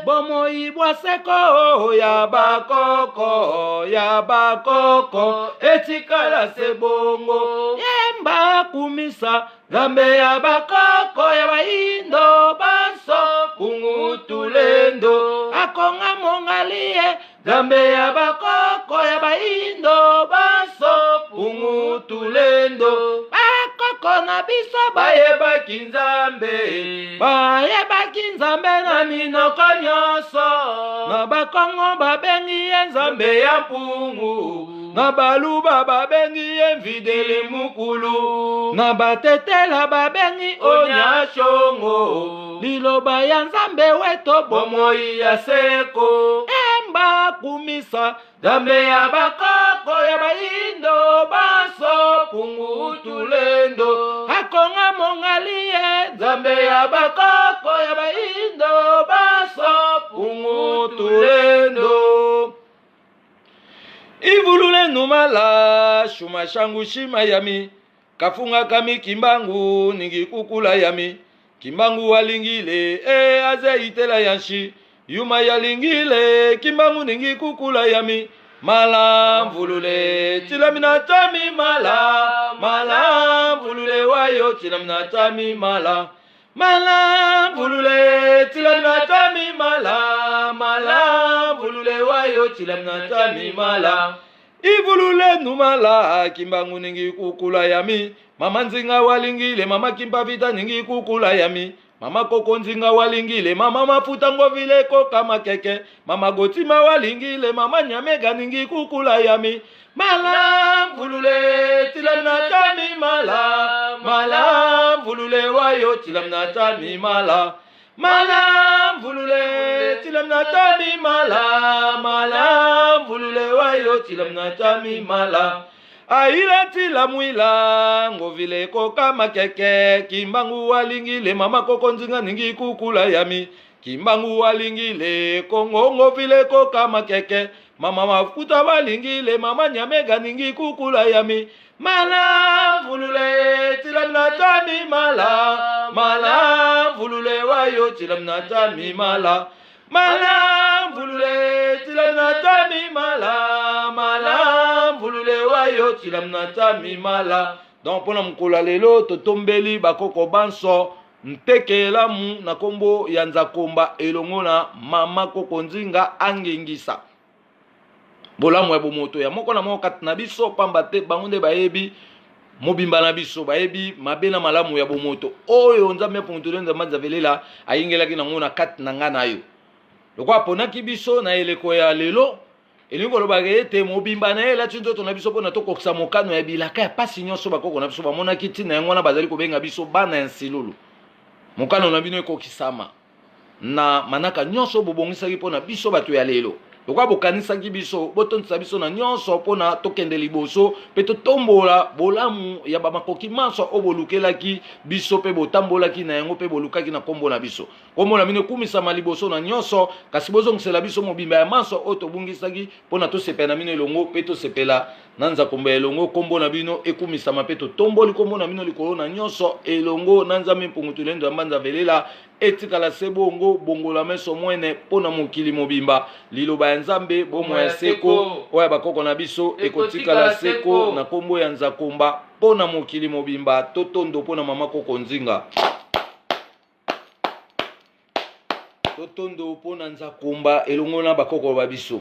bomoi bwa seko ya bakoko ya bakoko etikala se bongo yemba kumisa Nzambe ya bakoko ya baindo banso pungu tulendo akonga mongali ye Nzambe ya bakoko ya baindo banso pungu tulendo bakoko na biso bayebaki Nzambe bayebaki Nzambe na minoko nyonso na bakongo babengi ye Nzambe ya mpungu na baluba babengi ye Mvidele Mukulu na batetela babengi Onyashongo liloba ya Nzambe weto bomoi ya seko emba kumisa Nzambe ya bakoko ya baindo banso pungu tulendo akonga mongali ye Nzambe ya bakoko ya baindo banso pungu tulendo ivulule numala shuma shangu shima yami kafunga kami kimbangu ningi kukula yami kimbangu walingile e aze itela yanshi yuma yalingile kimbangu ningi kukula yami mala mvulule tilamina tami mala mala mvulule wayo tilamina tami mala mala mvulule tilamina tami mala mala mvulule wayo tilamina tami mala ivulule numala kimbangu ningi kukula yami mama nzinga walingile mama kimpavita ningi kukula yami mama koko nzinga walingile mama mafuta ngovile koka makeke mama gotima walingile mama nyamega ningi kukula yami mala mvulule tilamina tami mala mala mvulule wayo tilamina tami mala mala mvulule tilamina tami mala mala mvulule wayo tilamina tami mala aila tila mwila ngovile koka makeke kimbangu walingile mama koko nzinga ningi kukula yami kimbangu walingile kongo ngovile koka makeke mama mafuta walingile mama nyamega ningi kukula yami mala mvulule tilamina tami mala mala mvulule wayo tilamina tami mala mala mvulule tilamina tami mala mala mvulule wayo tilamina tami mala. Donc mpona mokolo ya lelo totombeli bakoko banso nteke elamu na nkombo ya Nzakomba elongo na mama koko Nzinga angengisa bolamu ya bomoto ya moko na moko kati na biso, pamba te bango nde bayebi mobimba na biso, bayebi mabe na malamu ya bomoto oyo Nzambe ya Mpungu Nzambe Nzavelela ayingelaki nango na kati na nga na yo. Lokola aponaki biso na eleko ya lelo, elingi kolobaka ete mobimba na ye elati nzoto na biso mpona tokokisa mokano ya bilaka ya pasi nyonso bakoko na biso bamonaki. Ntina yango wana bazali kobenga biso bana ya nsilulu. Mokano na bino ekokisama na manaka nyonso bobongisaki mpona biso bato ya lelo. Lokola bokanisaki biso, botondisa biso na nyonso mpo na tokende liboso mpe totombola bolamu ya bamakoki manso oyo bolukelaki biso mpe botambolaki na yango mpe bolukaki na nkombo na biso. Nkombo na bino ekumisama liboso na nyonso, kasi bozongisela biso mobimba ya manso oyo tobungisaki mpo na tosepela na bino elongo mpe tosepela na nzakomba elongo. Nkombo na bino ekumisama mpe totomboli nkombo na bino likolo na nyonso elongo na Nzambe Mpungu Tulendo ya Mbanza Velela. Etikala se bongo, bongola meso mwene mpo na mokili mobimba. Liloba ya Nzambe, bomoi ya seko, oyo ya bakoko na biso, ekotikala seko na nkombo ya Nzakomba mpo na mokili mobimba. Totondo mpo na mama koko Nzinga. Totondo mpo na Nzakomba elongo na bakoko ba biso.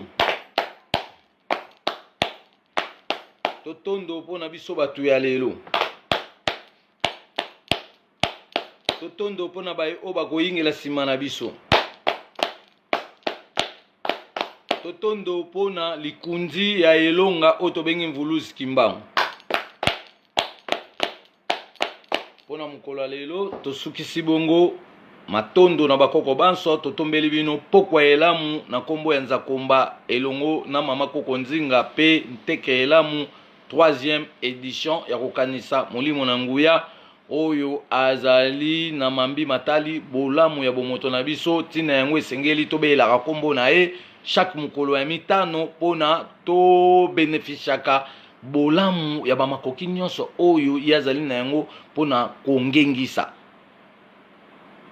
Totondo mpo na biso bato ya lelo. Totondo mpo na baye oyo bakoyingela nsima na biso. Totondo mpo na likunzi ya elonga oyo tobengi Mvuluzi Kimbangu. Mpo na mokolo ya lelo tosukisi bongo matondo na bakoko banso. Totombeli bino pokwa elamu na nkombo ya Nzakomba elongo na mama koko Nzinga mpe Nteke elamu 3e edition ya kokanisa molimo na nguya oyo azali na mambi matali bolamu ya bomoto na biso. Ntina yango esengeli tobeyelaka nkombo na ye chaque mokolo ya mitano mpo na tobenefisiaka bolamu ya bamakoki nyonso oyo ye azali na yango mpo na kongengisa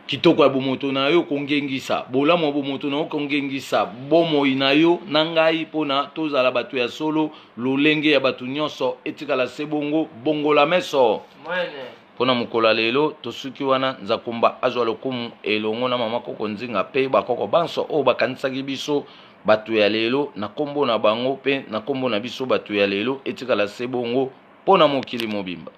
kitoko ya bomoto na yo, kongengisa bolamu ya bomoto na yo, kongengisa bomoi na yo na ngai mpo na tozala bato ya solo, lolenge ya bato nyonso. Etikala se bongo, bongola meso mpo na mokolo ya lelo. Tosuki wana. Nzakomba azwa lokumu elongo na mama koko Nzinga mpe bakoko banso oyo bakanisaki biso bato ya lelo na nkombo na bango mpe na nkombo na biso bato ya lelo. Etikala se bongo mpo na mokili mobimba.